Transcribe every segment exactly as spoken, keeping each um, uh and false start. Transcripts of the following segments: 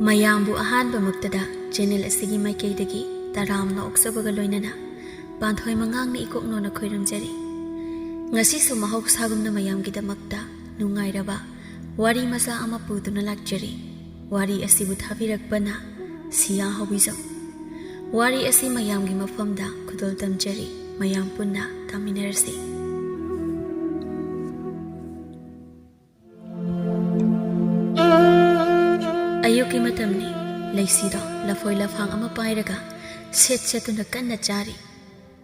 ꯃꯌꯥꯝꯕꯨ ꯑꯍꯥꯟꯕꯃꯛꯇꯗ ꯆꯦꯅꯦꯜ ꯑꯁꯤꯒꯤ ꯃꯥꯏꯀꯩꯗꯒꯤ ꯇꯔꯥꯝꯅ ꯑꯣꯛꯆꯕꯒ ꯂꯣꯏꯅꯅ ꯄꯥꯟꯊꯣꯏ ꯃꯉꯥꯡꯅ ꯏꯀꯣꯛꯅꯣꯅ ꯈꯣꯏꯔꯝꯖꯔꯤ꯫ ꯉꯁꯤꯁꯨ ꯃꯍꯧꯁꯥꯒꯨꯝꯅ ꯃꯌꯥꯝꯒꯤꯗꯃꯛꯇ ꯅꯨꯡꯉꯥꯏꯔꯕ ꯋꯥꯔꯤ ꯃꯆꯥ ꯑꯃ ꯄꯨꯗꯨꯅ ꯂꯥꯛꯆꯔꯤ꯫ ꯋꯥꯔꯤ ꯑꯁꯤꯕꯨ ꯊꯥꯕꯤꯔꯛꯄꯅ ꯁꯤꯌꯥ ꯍꯧꯕꯤꯖꯧ꯫ ꯋꯥꯔꯤ ꯑꯁꯤ ꯃꯌꯥꯝꯒꯤ ꯃꯐꯝꯗ ꯈꯨꯗꯣꯜ ꯇꯝꯖꯔꯤ꯫ ꯃꯌꯥꯝ ꯄꯨꯟꯅ ꯇꯥꯃꯤꯟꯅꯔꯁꯤ꯫ ꯑꯌꯨꯛꯀꯤ ꯃꯇꯝꯅꯤ꯫ ꯂꯩꯁꯤꯗꯣ ꯂꯐꯣꯏ ꯂꯐꯥꯡ ꯑꯃ ꯄꯥꯏꯔꯒ ꯁꯦꯠ ꯁꯦꯠꯇꯨꯅ ꯀꯟꯅ ꯆꯥꯔꯤ꯫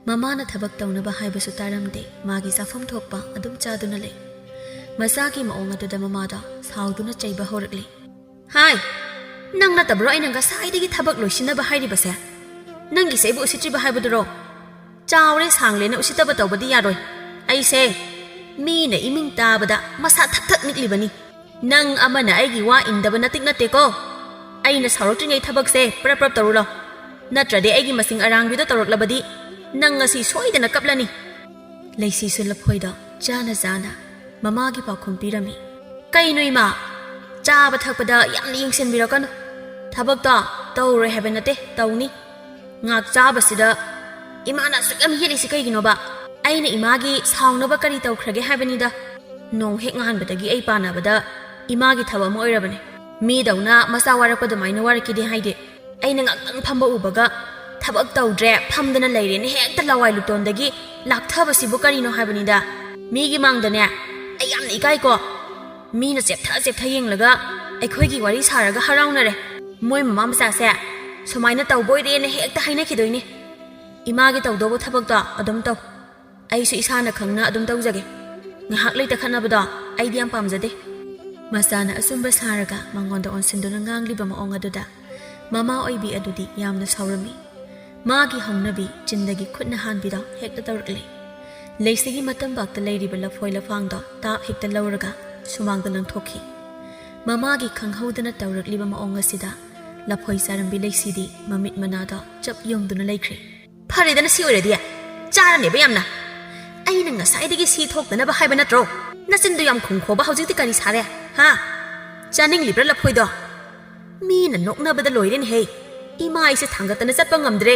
ꯃꯃꯥꯅ ꯊꯕꯛ ꯇꯧꯅꯕ ꯍꯥꯏꯕꯁꯨ ꯇꯥꯔꯝꯗꯦ꯫ ꯃꯥꯒꯤ ꯆꯥꯐꯝ ꯊꯣꯛꯄ ꯑꯗꯨꯝ ꯆꯥꯗꯨꯅ ꯂꯩ꯫ ꯃꯆꯥꯒꯤ ꯃꯑꯣꯡ ꯑꯗꯨꯗ ꯃꯃꯥꯗꯣ ꯁꯥꯎꯗꯨꯅ ꯆꯩꯕ ꯍꯧꯔꯛꯂꯤ꯫ "ꯍꯥꯏ, ꯅꯪ ꯅꯠꯇꯕ꯭ꯔꯣ ꯑꯩꯅ ꯉꯁꯥꯏꯗꯒꯤ ꯊꯕꯛ ꯂꯣꯏꯁꯤꯟꯅꯕ ꯍꯥꯏꯔꯤꯕꯁꯦ? ꯅꯪꯒꯤꯁꯦ ꯑꯩꯕꯨ ꯎꯁꯤꯠꯇ꯭ꯔꯤꯕ ꯍꯥꯏꯕꯗꯨꯔꯣ? ꯆꯥꯎꯔꯦ ꯁꯥꯡꯂꯦꯅ ꯎꯁꯤꯠꯇꯕ ꯇꯧꯕꯗꯤ ꯌꯥꯔꯣꯏ꯫ ꯑꯩꯁꯦ ꯃꯤꯅ ꯏꯃꯤꯡ ꯇꯥꯕꯗ ꯃꯁꯥ ꯊꯛ ꯊꯛ ꯅꯤꯛꯂꯤꯕꯅꯤ꯫ ꯅꯪ ꯑꯃꯅ ꯑꯩꯒꯤ ꯋꯥ ꯏꯟꯗꯕ ꯅꯇꯤꯛ ꯅꯠꯇꯦꯀꯣ꯫ ꯑꯩꯅ ꯁꯥꯎꯔꯛꯇ꯭ꯔꯤꯉꯩ ꯊꯕꯛꯁꯦ ꯄ꯭ꯔꯞ ꯄ꯭ꯔꯞ ꯇꯧꯔꯨ ꯂꯥꯎ꯫ ꯅꯠꯇ꯭ꯔꯗꯤ ꯑꯩꯒꯤ ꯃꯁꯤꯡ ꯑꯔꯥꯡꯕꯤꯗꯣ ꯇꯧꯔꯛꯂꯕꯗꯤ ꯅꯪ ꯉꯁꯤ ꯁꯣꯏꯗꯅ ꯀꯞꯂꯅꯤ꯫" ꯂꯩꯁꯤꯁꯨ ꯂꯐꯣꯏꯗꯣ ꯆꯥꯅ ꯆꯥꯅ ꯃꯃꯥꯒꯤ ꯄꯥꯎꯈꯨꯝ ꯄꯤꯔꯝꯃꯤ꯫ "ꯀꯩꯅꯣ ꯏꯃꯥ? ꯆꯥꯕ ꯊꯛꯄꯗ ꯌꯥꯝꯅ ꯌꯦꯡꯁꯤꯟꯕꯤꯔꯛꯀꯅꯨ꯫ ꯊꯕꯛꯇꯣ ꯇꯧꯔꯣꯏ ꯍꯥꯏꯕ ꯅꯠꯇꯦ, ꯇꯧꯅꯤ꯫ ꯉꯥꯛ ꯆꯥꯕꯁꯤꯗ ꯏꯃꯥꯅ ꯑꯁꯨꯛ ꯌꯥꯝ ꯌꯦꯠꯂꯤꯁꯤ ꯀꯩꯒꯤꯅꯣꯕ? ꯑꯩꯅ ꯏꯃꯥꯒꯤ ꯁꯥꯎꯅꯕ ꯀꯔꯤ ꯇꯧꯈ꯭ꯔꯒꯦ ꯍꯥꯏꯕꯅꯤꯗ? ꯅꯣꯡ ꯍꯦꯛ ꯉꯥꯟꯕꯗꯒꯤ ꯑꯩ ꯄꯥꯟꯅꯕꯗ ꯏꯃꯥꯒꯤ ꯊꯕꯛ ꯑꯃ ꯑꯣꯏꯔꯕꯅꯦ꯫ ꯃꯤꯗꯧꯅ ꯃꯆꯥ ꯋꯥꯔꯛꯄ ꯑꯗꯨꯃꯥꯏꯅ ꯋꯥꯔꯛꯀꯦꯗꯤ ꯍꯥꯏꯗꯦ꯫ ꯑꯩꯅ ꯉꯥꯛꯇꯪ ꯐꯝꯕ ꯎꯕꯒ ꯊꯕꯛ ꯇꯧꯗ꯭ꯔꯦ, ꯐꯝꯗꯅ ꯂꯩꯔꯦꯅ ꯍꯦꯛꯇ ꯂꯋꯥꯏ ꯂꯨꯇꯣꯟꯗꯒꯤ ꯂꯥꯛꯊꯕꯁꯤꯕꯨ ꯀꯔꯤꯅꯣ ꯍꯥꯏꯕꯅꯤꯗ꯫ ꯃꯤꯒꯤ ꯃꯥꯡꯗꯅꯦ ꯑꯩ ꯌꯥꯝꯅ ꯏꯀꯥꯏꯀꯣ꯫ ꯃꯤꯅ ꯆꯦꯞꯊ ꯆꯦꯞꯊ ꯌꯦꯡꯂꯒ ꯑꯩꯈꯣꯏꯒꯤ ꯋꯥꯔꯤ ꯁꯥꯔꯒ ꯍꯔꯥꯎꯅꯔꯦ꯫ ꯃꯣꯏ ꯃꯃꯥ ꯃꯆꯥꯁꯦ ꯁꯨꯃꯥꯏꯅ ꯇꯧꯕꯣꯏꯔꯦꯅ ꯍꯦꯛꯇ ꯍꯥꯏꯅꯈꯤꯗꯣꯏꯅꯦ꯫ ꯏꯃꯥꯒꯤ ꯇꯧꯗꯧꯕ ꯊꯕꯛꯇꯣ ꯑꯗꯨꯝ ꯇꯧ꯫ ꯑꯩꯁꯨ ꯏꯁꯥꯅ ꯈꯪꯅ ꯑꯗꯨꯝ ꯇꯧꯖꯒꯦ꯫ ꯉꯥꯏꯍꯥꯛ ꯂꯩꯇ ꯈꯠꯅꯕꯗꯣ ꯑꯩꯗꯤ ꯌꯥꯝ ꯄꯥꯝꯖꯗꯦ꯫" ꯃꯆꯥꯅ ꯑꯆꯨꯝꯕ ꯁꯥꯔꯒ ꯃꯉꯣꯟꯗ ꯑꯣꯟꯁꯤꯟꯗꯨꯅ ꯉꯥꯡꯂꯤꯕ ꯃꯑꯣꯡ ꯑꯗꯨꯗ ꯃꯃꯥ ꯑꯣꯏꯕꯤ ꯑꯗꯨꯗꯤ ꯌꯥꯝꯅ ꯁꯥꯎꯔꯝꯃꯤ꯫ ꯃꯥꯒꯤ ꯍꯧꯅꯕꯤ ꯆꯤꯟꯗꯒꯤ ꯈꯨꯠꯅ ꯍꯥꯟꯕꯤꯗꯣ ꯍꯦꯛꯇ ꯇꯧꯔꯛꯂꯦ꯫ ꯂꯩꯁꯤꯒꯤ ꯃꯇꯝꯕꯥꯛꯇ ꯂꯩꯔꯤꯕ ꯂꯐꯣꯏ ꯂꯐꯥꯡꯗꯣ ꯇꯥꯞ ꯍꯦꯛꯇ ꯂꯧꯔꯒ ꯁꯨꯃꯥꯡꯗ ꯂꯪꯊꯣꯛꯈꯤ꯫ ꯃꯃꯥꯒꯤ ꯈꯪꯍꯧꯗꯅ ꯇꯧꯔꯛꯂꯤꯕ ꯃꯑꯣꯡ ꯑꯁꯤꯗ ꯂꯐꯣꯏ ꯆꯥꯔꯝꯕꯤ ꯂꯩꯁꯤꯗꯤ ꯃꯃꯤꯠ ꯃꯅꯥꯗꯣ ꯆꯞ ꯌꯨꯡꯗꯨꯅ ꯂꯩꯈ꯭ꯔꯦ꯫ "ꯐꯔꯦꯗꯅ ꯁꯤ ꯑꯣꯏꯔꯗꯤ, ꯆꯥꯔꯅꯦꯕ ꯌꯥꯝꯅ꯫ ꯑꯩꯅ ꯉꯁꯥꯏꯗꯒꯤ ꯁꯤ ꯊꯣꯛꯇꯅꯕ ꯍꯥꯏꯕ ꯅꯠꯇ꯭ꯔꯣ? ꯅꯆꯤꯟꯗꯣ ꯌꯥꯝ ꯈꯨꯝꯈꯣꯕ, ꯍꯧꯖꯤꯛꯇꯤ ꯀꯔꯤ ꯁꯥꯔꯦ? ꯍꯥ? ꯆꯥꯅꯤꯡꯂꯤꯕ꯭ꯔꯥ ꯂꯐꯣꯏꯗꯣ?" ꯃꯤꯅ ꯅꯣꯛꯅꯕꯗ ꯂꯣꯏꯔꯦꯅꯦꯍꯦ꯫ ꯏꯃꯥꯏꯁꯦ ꯊꯥꯡꯒꯠꯇꯅ ꯆꯠꯄ ꯉꯝꯗ꯭ꯔꯦ꯫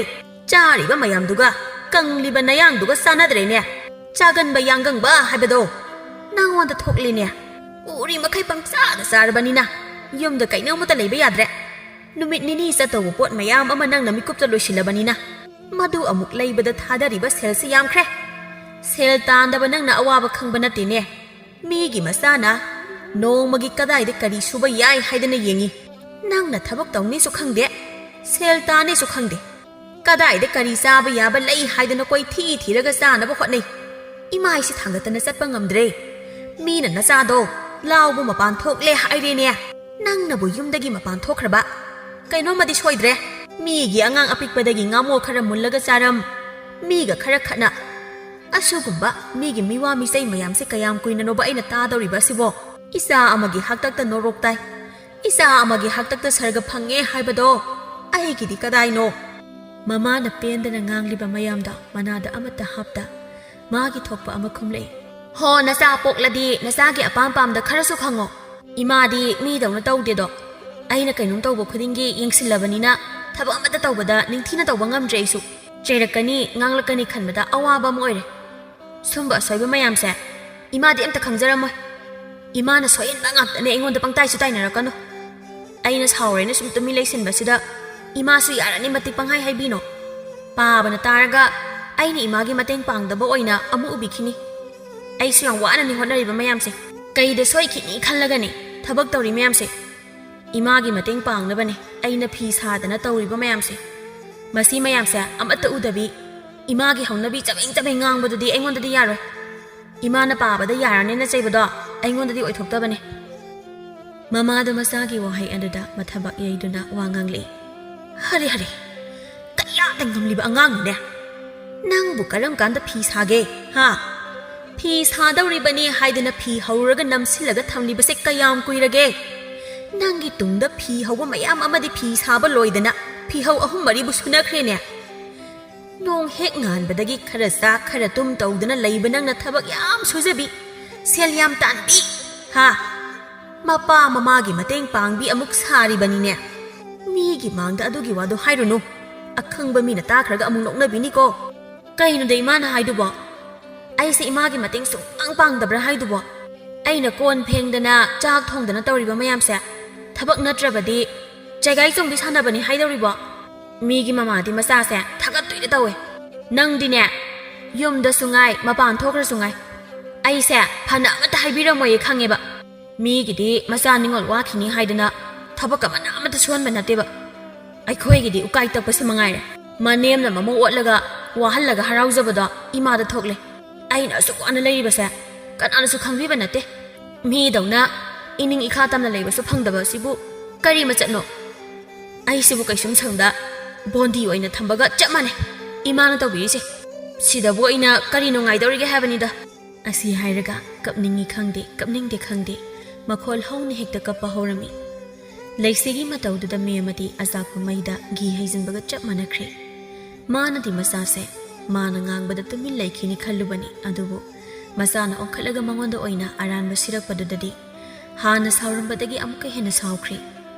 ꯆꯥꯔꯤꯕ ꯃꯌꯥꯝꯗꯨꯒ ꯀꯪꯂꯤꯕ ꯅꯌꯥꯡꯗꯨꯒ ꯆꯥꯟꯅꯗ꯭ꯔꯦꯅꯦ꯫ ꯆꯥꯒꯟꯕ ꯌꯥꯡꯒꯪꯕ ꯍꯥꯏꯕꯗꯣ꯫ ꯅꯪꯉꯣꯟꯗ ꯊꯣꯛꯂꯤꯅꯦ꯫ ꯎꯔꯤ ꯃꯈꯩ ꯄꯪꯆꯥꯗ ꯆꯥꯔꯕꯅꯤꯅ ꯌꯨꯝꯗ ꯀꯩꯅꯣꯝꯃꯇ ꯂꯩꯕ ꯌꯥꯗ꯭ꯔꯦ꯫ ꯅꯨꯃꯤꯠ ꯅꯤꯅꯤ ꯆꯠꯇꯧꯕ ꯄꯣꯠ ꯃꯌꯥꯝ ꯑꯃ ꯅꯪꯅ ꯃꯤꯀꯨꯞꯇ ꯂꯣꯏꯁꯤꯜꯂꯕꯅꯤꯅ ꯃꯗꯨ ꯑꯃꯨꯛ ꯂꯩꯕꯗ ꯊꯥꯗꯔꯤꯕ ꯁꯦꯜꯁꯦ ꯌꯥꯝꯈ꯭ꯔꯦ꯫ ꯁꯦꯜ ꯇꯥꯟꯗꯕ ꯅꯪꯅ ꯑꯋꯥꯕ ꯈꯪꯕ ꯅꯠꯇꯦꯅꯦ꯫ ꯃꯤꯒꯤ ꯃꯆꯥꯅ ꯅꯣꯡꯃꯒꯤ ꯀꯗꯥꯏꯗ ꯀꯔꯤ ꯁꯨꯕ ꯌꯥꯏ ꯍꯥꯏꯗꯅ ꯌꯦꯡꯉꯤ꯫ ꯅꯪꯅ ꯊꯕꯛ ꯇꯧꯅꯤꯁꯨ ꯈꯪꯗꯦ, ꯁꯦꯜ ꯇꯥꯅꯤꯁꯨ ꯈꯪꯗꯦ꯫ ꯀꯗꯥꯏꯗ ꯀꯔꯤ ꯆꯥꯕ ꯌꯥꯕ ꯂꯩ ꯍꯥꯏꯗꯅ ꯀꯣꯏꯊꯤ ꯊꯤꯔꯒ ꯆꯥꯅꯕ ꯍꯣꯠꯅꯩ꯫ ꯏꯃꯥꯏꯁꯤ ꯊꯥꯡꯒꯠꯇꯅ ꯆꯠꯄ ꯉꯝꯗ꯭ꯔꯦ꯫ ꯃꯤꯅ ꯅꯆꯥꯗꯣ ꯂꯥꯎꯕ ꯃꯄꯥꯟ ꯊꯣꯛꯂꯦ ꯍꯥꯏꯔꯦꯅꯦ꯫ ꯅꯪꯅꯕꯨ ꯌꯨꯝꯗꯒꯤ ꯃꯄꯥꯟ ꯊꯣꯛꯈ꯭ꯔꯕ? ꯀꯩꯅꯣꯝꯃꯗꯤ ꯁꯣꯏꯗ꯭ꯔꯦ꯫ ꯃꯤꯒꯤ ꯑꯉꯥꯡ ꯑꯄꯤꯛꯄꯗꯒꯤ ꯉꯥꯃꯣ ꯈꯔ ꯃꯨꯜꯂꯒ ꯆꯥꯔꯝ, ꯃꯤꯒ ꯈꯔ ꯈꯠꯅ꯫ ꯑꯁꯤꯒꯨꯝꯕ ꯃꯤꯒꯤ ꯃꯤꯋꯥ ꯃꯤꯆꯩ ꯃꯌꯥꯝꯁꯦ ꯀꯌꯥꯝ ꯀꯨꯏꯅꯅꯣꯕ ꯑꯩꯅ ꯇꯥꯗꯧꯔꯤꯕ ꯑꯁꯤꯕꯣ? ꯏꯆꯥ ꯑꯃꯒꯤ ꯍꯥꯛꯇꯛꯇ ꯅꯣꯔꯣꯛ ꯇꯥꯏ, ꯏꯆꯥ ꯑꯃꯒꯤ ꯍꯥꯛꯇꯛꯇ ꯁꯔꯒ ꯐꯪꯉꯦ ꯍꯥꯏꯕꯗꯣ ꯑꯩꯒꯤꯗꯤ ꯀꯗꯥꯏꯅꯣ? ꯃꯃꯥꯅ ꯄꯦꯟꯗꯅ ꯉꯥꯡꯂꯤꯕ ꯃꯌꯥꯝꯗꯣ ꯃꯅꯥꯗ ꯑꯃꯠꯇ ꯍꯥꯞꯇ ꯃꯥꯒꯤ ꯊꯣꯛꯄ ꯑꯃ ꯈꯨꯝꯂꯛꯏ꯫ ꯍꯣ, ꯅꯆꯥ ꯄꯣꯛꯂꯗꯤ ꯅꯆꯥꯒꯤ ꯑꯄꯥꯝ ꯄꯥꯝꯗ ꯈꯔꯁꯨ ꯈꯪꯉꯣ꯫ ꯏꯃꯥꯗꯤ ꯃꯤꯗꯧꯅ ꯇꯧꯗꯦꯗꯣ꯫ ꯑꯩꯅ ꯀꯩꯅꯣꯝ ꯇꯧꯕ ꯈꯨꯗꯤꯡꯒꯤ ꯌꯦꯡꯁꯤꯜꯂꯕꯅꯤꯅ ꯊꯕꯛ ꯑꯃꯠꯇ ꯇꯧꯕꯗ ꯅꯤꯡꯊꯤꯅ ꯇꯧꯕ ꯉꯝꯗ꯭ꯔꯦ ꯑꯩꯁꯨ꯫ ꯆꯩꯔꯛꯀꯅꯤ, ꯉꯥꯡꯂꯛꯀꯅꯤ ꯈꯟꯕꯗ ꯑꯋꯥꯕ ꯑꯃ ꯑꯣꯏꯔꯦ꯫ ꯁꯨꯝꯕ ꯑꯁꯣꯏꯕ ꯃꯌꯥꯝꯁꯦ ꯏꯃꯥꯗꯤ ꯑꯝꯇ ꯈꯪꯖꯔꯝꯃꯣꯏ꯫ ꯏꯃꯥꯅ ꯁꯣꯏꯍꯟꯕ ꯉꯥꯛꯇꯅꯦ, ꯑꯩꯉꯣꯟꯗ ꯄꯪꯇꯥꯏꯁꯨ ꯇꯥꯏꯅꯔꯛꯀꯅꯨ꯫ ꯑꯩꯅ ꯁꯥꯎꯔꯦꯅ ꯁꯨꯝ ꯇꯨꯃꯤꯟ ꯂꯩꯁꯤꯟꯕꯁꯤꯗ ꯏꯃꯥꯁꯨ ꯌꯥꯔꯅꯤ ꯃꯇꯤꯛ ꯄꯪꯍꯥꯏ ꯍꯥꯏꯕꯤꯅꯣ꯫ ꯄꯥꯕꯅ ꯇꯥꯔꯒ ꯑꯩꯅ ꯏꯃꯥꯒꯤ ꯃꯇꯦꯡ ꯄꯥꯡꯗꯕ ꯑꯣꯏꯅ ꯑꯃꯨꯛ ꯎꯕꯤꯈꯤꯅꯤ꯫ ꯑꯩꯁꯨ ꯌꯥꯝ ꯋꯥꯅꯅꯤ ꯍꯣꯠꯅꯔꯤꯕ ꯃꯌꯥꯝꯁꯦ꯫ ꯀꯩꯗ ꯁꯣꯏꯈꯤꯅꯤ ꯈꯜꯂꯒꯅꯤ ꯊꯕꯛ ꯇꯧꯔꯤ ꯃꯌꯥꯝꯁꯦ꯫ ꯏꯃꯥꯒꯤ ꯃꯇꯦꯡ ꯄꯥꯡꯅꯕꯅꯦ ꯑꯩꯅ ꯐꯤ ꯁꯥꯗꯅ ꯇꯧꯔꯤꯕ ꯃꯌꯥꯝꯁꯦ꯫ ꯃꯁꯤ ꯃꯌꯥꯝꯁꯦ ꯑꯃꯠꯇ ꯎꯗꯕꯤ ꯏꯃꯥꯒꯤ ꯍꯧꯅꯕꯤ ꯆꯕꯦꯡ ꯆꯕꯦꯡ ꯉꯥꯡꯕꯗꯨꯗꯤ ꯑꯩꯉꯣꯟꯗꯗꯤ ꯌꯥꯔꯣꯏ꯫ ꯏꯃꯥꯅ ꯄꯥꯕꯗ ꯌꯥꯔꯅꯦꯅ ꯆꯩꯕꯗꯣ ꯑꯩꯉꯣꯟꯗꯗꯤ ꯑꯣꯏꯊꯣꯛꯇꯕꯅꯦ꯫ ꯃꯃꯥꯗꯣ ꯃꯆꯥꯒꯤ ꯋꯥꯍꯩ ꯑꯗꯨꯗ ꯃꯊꯕꯥꯛ ꯌꯩꯗꯨꯅ ꯋꯥ ꯉꯥꯡꯂꯛꯏ꯫ ꯍꯔꯦ ꯍꯔꯦ, ꯀꯌꯥꯗ ꯉꯝꯂꯤꯕ ꯑꯉꯥꯡꯅꯣꯅꯦ꯫ ꯅꯪꯕꯨ ꯀꯔꯝ ꯀꯥꯟꯗ ꯐꯤ ꯁꯥꯒꯦ? ꯍꯥ? ꯐꯤ ꯁꯥꯗꯧꯔꯤꯕꯅꯤ ꯍꯥꯏꯗꯅ ꯐꯤ ꯍꯧꯔꯒ ꯅꯝꯁꯤꯜꯂꯒ ꯊꯝꯂꯤꯕꯁꯦ ꯀꯌꯥꯝ ꯀꯨꯏꯔꯒꯦ? ꯅꯪꯒꯤ ꯇꯨꯡꯗ ꯐꯤ ꯍꯧꯕ ꯃꯌꯥꯝ ꯑꯃꯗꯤ ꯐꯤ ꯁꯥꯕ ꯂꯣꯏꯗꯅ ꯐꯤꯍꯧ ꯑꯍꯨꯝ ꯃꯔꯤꯕꯨ ꯁꯨꯅꯈ꯭ꯔꯦꯅꯦ꯫ ꯅꯣꯡ ꯍꯦꯛ ꯉꯥꯟꯕꯗꯒꯤ ꯈꯔ ꯆꯥ ꯈꯔ ꯇꯨꯝ ꯇꯧꯗꯨꯅ ꯂꯩꯕ ꯅꯪꯅ ꯊꯕꯛ ꯌꯥꯝ ꯁꯨꯖꯕꯤ, ꯁꯦꯜ ꯌꯥꯝ ꯇꯥꯟꯕꯤ꯫ ꯍꯥ? ꯃꯄꯥ ꯃꯃꯥꯒꯤ ꯃꯇꯦꯡ ꯄꯥꯡꯕꯤ ꯑꯃꯨꯛ ꯁꯥꯔꯤꯕꯅꯤꯅꯦ꯫ ꯃꯤꯒꯤ ꯃꯥꯡꯗ ꯑꯗꯨꯒꯤ ꯋꯥꯗꯣ ꯍꯥꯏꯔꯨꯅꯨ꯫ ꯑꯈꯪꯕ ꯃꯤꯅ ꯇꯥꯈ꯭ꯔꯒ ꯑꯃꯨꯛ ꯅꯣꯛꯅꯕꯤꯅꯤꯀꯣ꯫ ꯀꯩꯅꯣꯗ ꯏꯃꯥꯅ ꯍꯥꯏꯗꯨꯕꯣ? ꯑꯩꯁꯦ ꯏꯃꯥꯒꯤ ꯃꯇꯦꯡ ꯁꯨꯡꯄꯥꯡ ꯄꯥꯡꯗꯕ꯭ꯔꯥ ꯍꯥꯏꯗꯨꯕꯣ? ꯑꯩꯅ ꯀꯣꯟ ꯐꯦꯡꯗꯅ, ꯆꯥꯛ ꯊꯣꯡꯗꯅ ꯇꯧꯔꯤꯕ ꯃꯌꯥꯝꯁꯦ ꯊꯕꯛ ꯅꯠꯇ꯭ꯔꯕꯗꯤ ꯆꯩꯒꯥꯏ ꯆꯣꯡꯕꯤ ꯁꯥꯟꯅꯕꯅꯤ ꯍꯥꯏꯗꯧꯔꯤꯕꯣ? ꯃꯤꯒꯤ ꯃꯃꯥꯗꯤ ꯃꯆꯥꯁꯦ ꯊꯥꯒꯠꯇꯣꯏꯗ ꯇꯧꯋꯦ꯫ ꯅꯪꯗꯤꯅꯦ, ꯌꯨꯝꯗꯁꯨ ꯉꯥꯏ, ꯃꯄꯥꯟ ꯊꯣꯛꯈ꯭ꯔꯁꯨ ꯉꯥꯏ, ꯑꯩꯁꯦ ꯐꯅ ꯑꯃꯠꯇ ꯍꯥꯏꯕꯤꯔꯝꯃꯣꯏꯌꯦ ꯈꯪꯉꯦꯕ꯫ ꯃꯤꯒꯤꯗꯤ ꯃꯆꯥ ꯅꯤꯉꯣꯜ ꯋꯥꯈꯤꯅꯤ ꯍꯥꯏꯗꯅ ꯊꯕꯛ ꯑꯃꯅ ꯑꯃꯠꯇ ꯁꯨꯍꯟꯕ ꯅꯠꯇꯦꯕ꯫ ꯑꯩꯈꯣꯏꯒꯤꯗꯤ ꯎꯀꯥꯏ ꯇꯛꯄꯁꯤ ꯃꯉꯥꯏꯔꯦ꯫ ꯃꯅꯦꯝꯅ ꯃꯃꯧ ꯑꯣꯠꯂꯒ ꯋꯥꯍꯜꯂꯒ ꯍꯔꯥꯎꯖꯕꯗꯣ ꯏꯃꯥꯗ ꯊꯣꯛꯂꯦ꯫ ꯑꯩꯅ ꯑꯁꯨꯛ ꯋꯥꯅ ꯂꯩꯔꯤꯕꯁꯦ ꯀꯅꯥꯅꯁꯨ ꯈꯪꯕꯤꯕ ꯅꯠꯇꯦ꯫ ꯃꯤꯗꯧꯅ ꯏꯅꯤꯡ ꯏꯈꯥ ꯇꯝꯅ ꯂꯩꯕꯁꯨ ꯐꯪꯗꯕ ꯑꯁꯤꯕꯨ ꯀꯔꯤ ꯃꯆꯠꯅꯣ? ꯑꯩꯁꯤꯕꯨ ꯀꯩꯁꯨꯝ ꯁꯪꯗ ꯕꯣꯟꯗꯤ ꯑꯣꯏꯅ ꯊꯝꯕꯒ ꯆꯞ ꯃꯥꯟꯅꯩ ꯏꯃꯥꯅ ꯇꯧꯕꯤꯔꯤꯁꯦ꯫ ꯁꯤꯗꯕꯨ ꯑꯩꯅ ꯀꯔꯤ ꯅꯨꯡꯉꯥꯏꯗꯧꯔꯤꯒꯦ ꯍꯥꯏꯕꯅꯤꯗ꯫ ꯑꯁꯤ ꯍꯥꯏꯔꯒ ꯀꯞꯅꯤꯡꯉꯤ ꯈꯪꯗꯦ, ꯀꯞꯅꯤꯡꯗꯦ ꯈꯪꯗꯦ, ꯃꯈꯣꯜ ꯍꯧꯅ ꯍꯦꯛꯇ ꯀꯞꯄ ꯍꯧꯔꯝꯃꯤ꯫ ꯂꯩꯁꯤꯒꯤ ꯃꯇꯧꯗꯨꯗ ꯃꯦꯝꯃꯗꯤ ꯑꯆꯥꯛꯄ ꯃꯩꯗ ꯘꯤ ꯍꯩꯖꯤꯟꯕꯒ ꯆꯞ ꯃꯥꯟꯅꯈ꯭ꯔꯦ꯫ ꯃꯥꯅꯗꯤ ꯃꯆꯥꯁꯦ ꯃꯥꯅ ꯉꯥꯡꯕꯗ ꯇꯨꯃꯤꯟ ꯂꯩꯈꯤꯅꯤ ꯈꯜꯂꯨꯕꯅꯤ, ꯑꯗꯨꯕꯨ ꯃꯆꯥꯅ ꯑꯣꯟꯈꯠꯂꯒ ꯃꯉꯣꯟꯗ ꯑꯣꯏꯅ ꯑꯔꯥꯟꯕ ꯁꯤꯔꯛꯄꯗꯨꯗꯗꯤ ꯍꯥꯟꯅ ꯁꯥꯎꯔꯝꯕꯗꯒꯤ ꯑꯃꯨꯛꯀ ꯍꯦꯟꯅ ꯁꯥꯎꯈ꯭ꯔꯦ꯫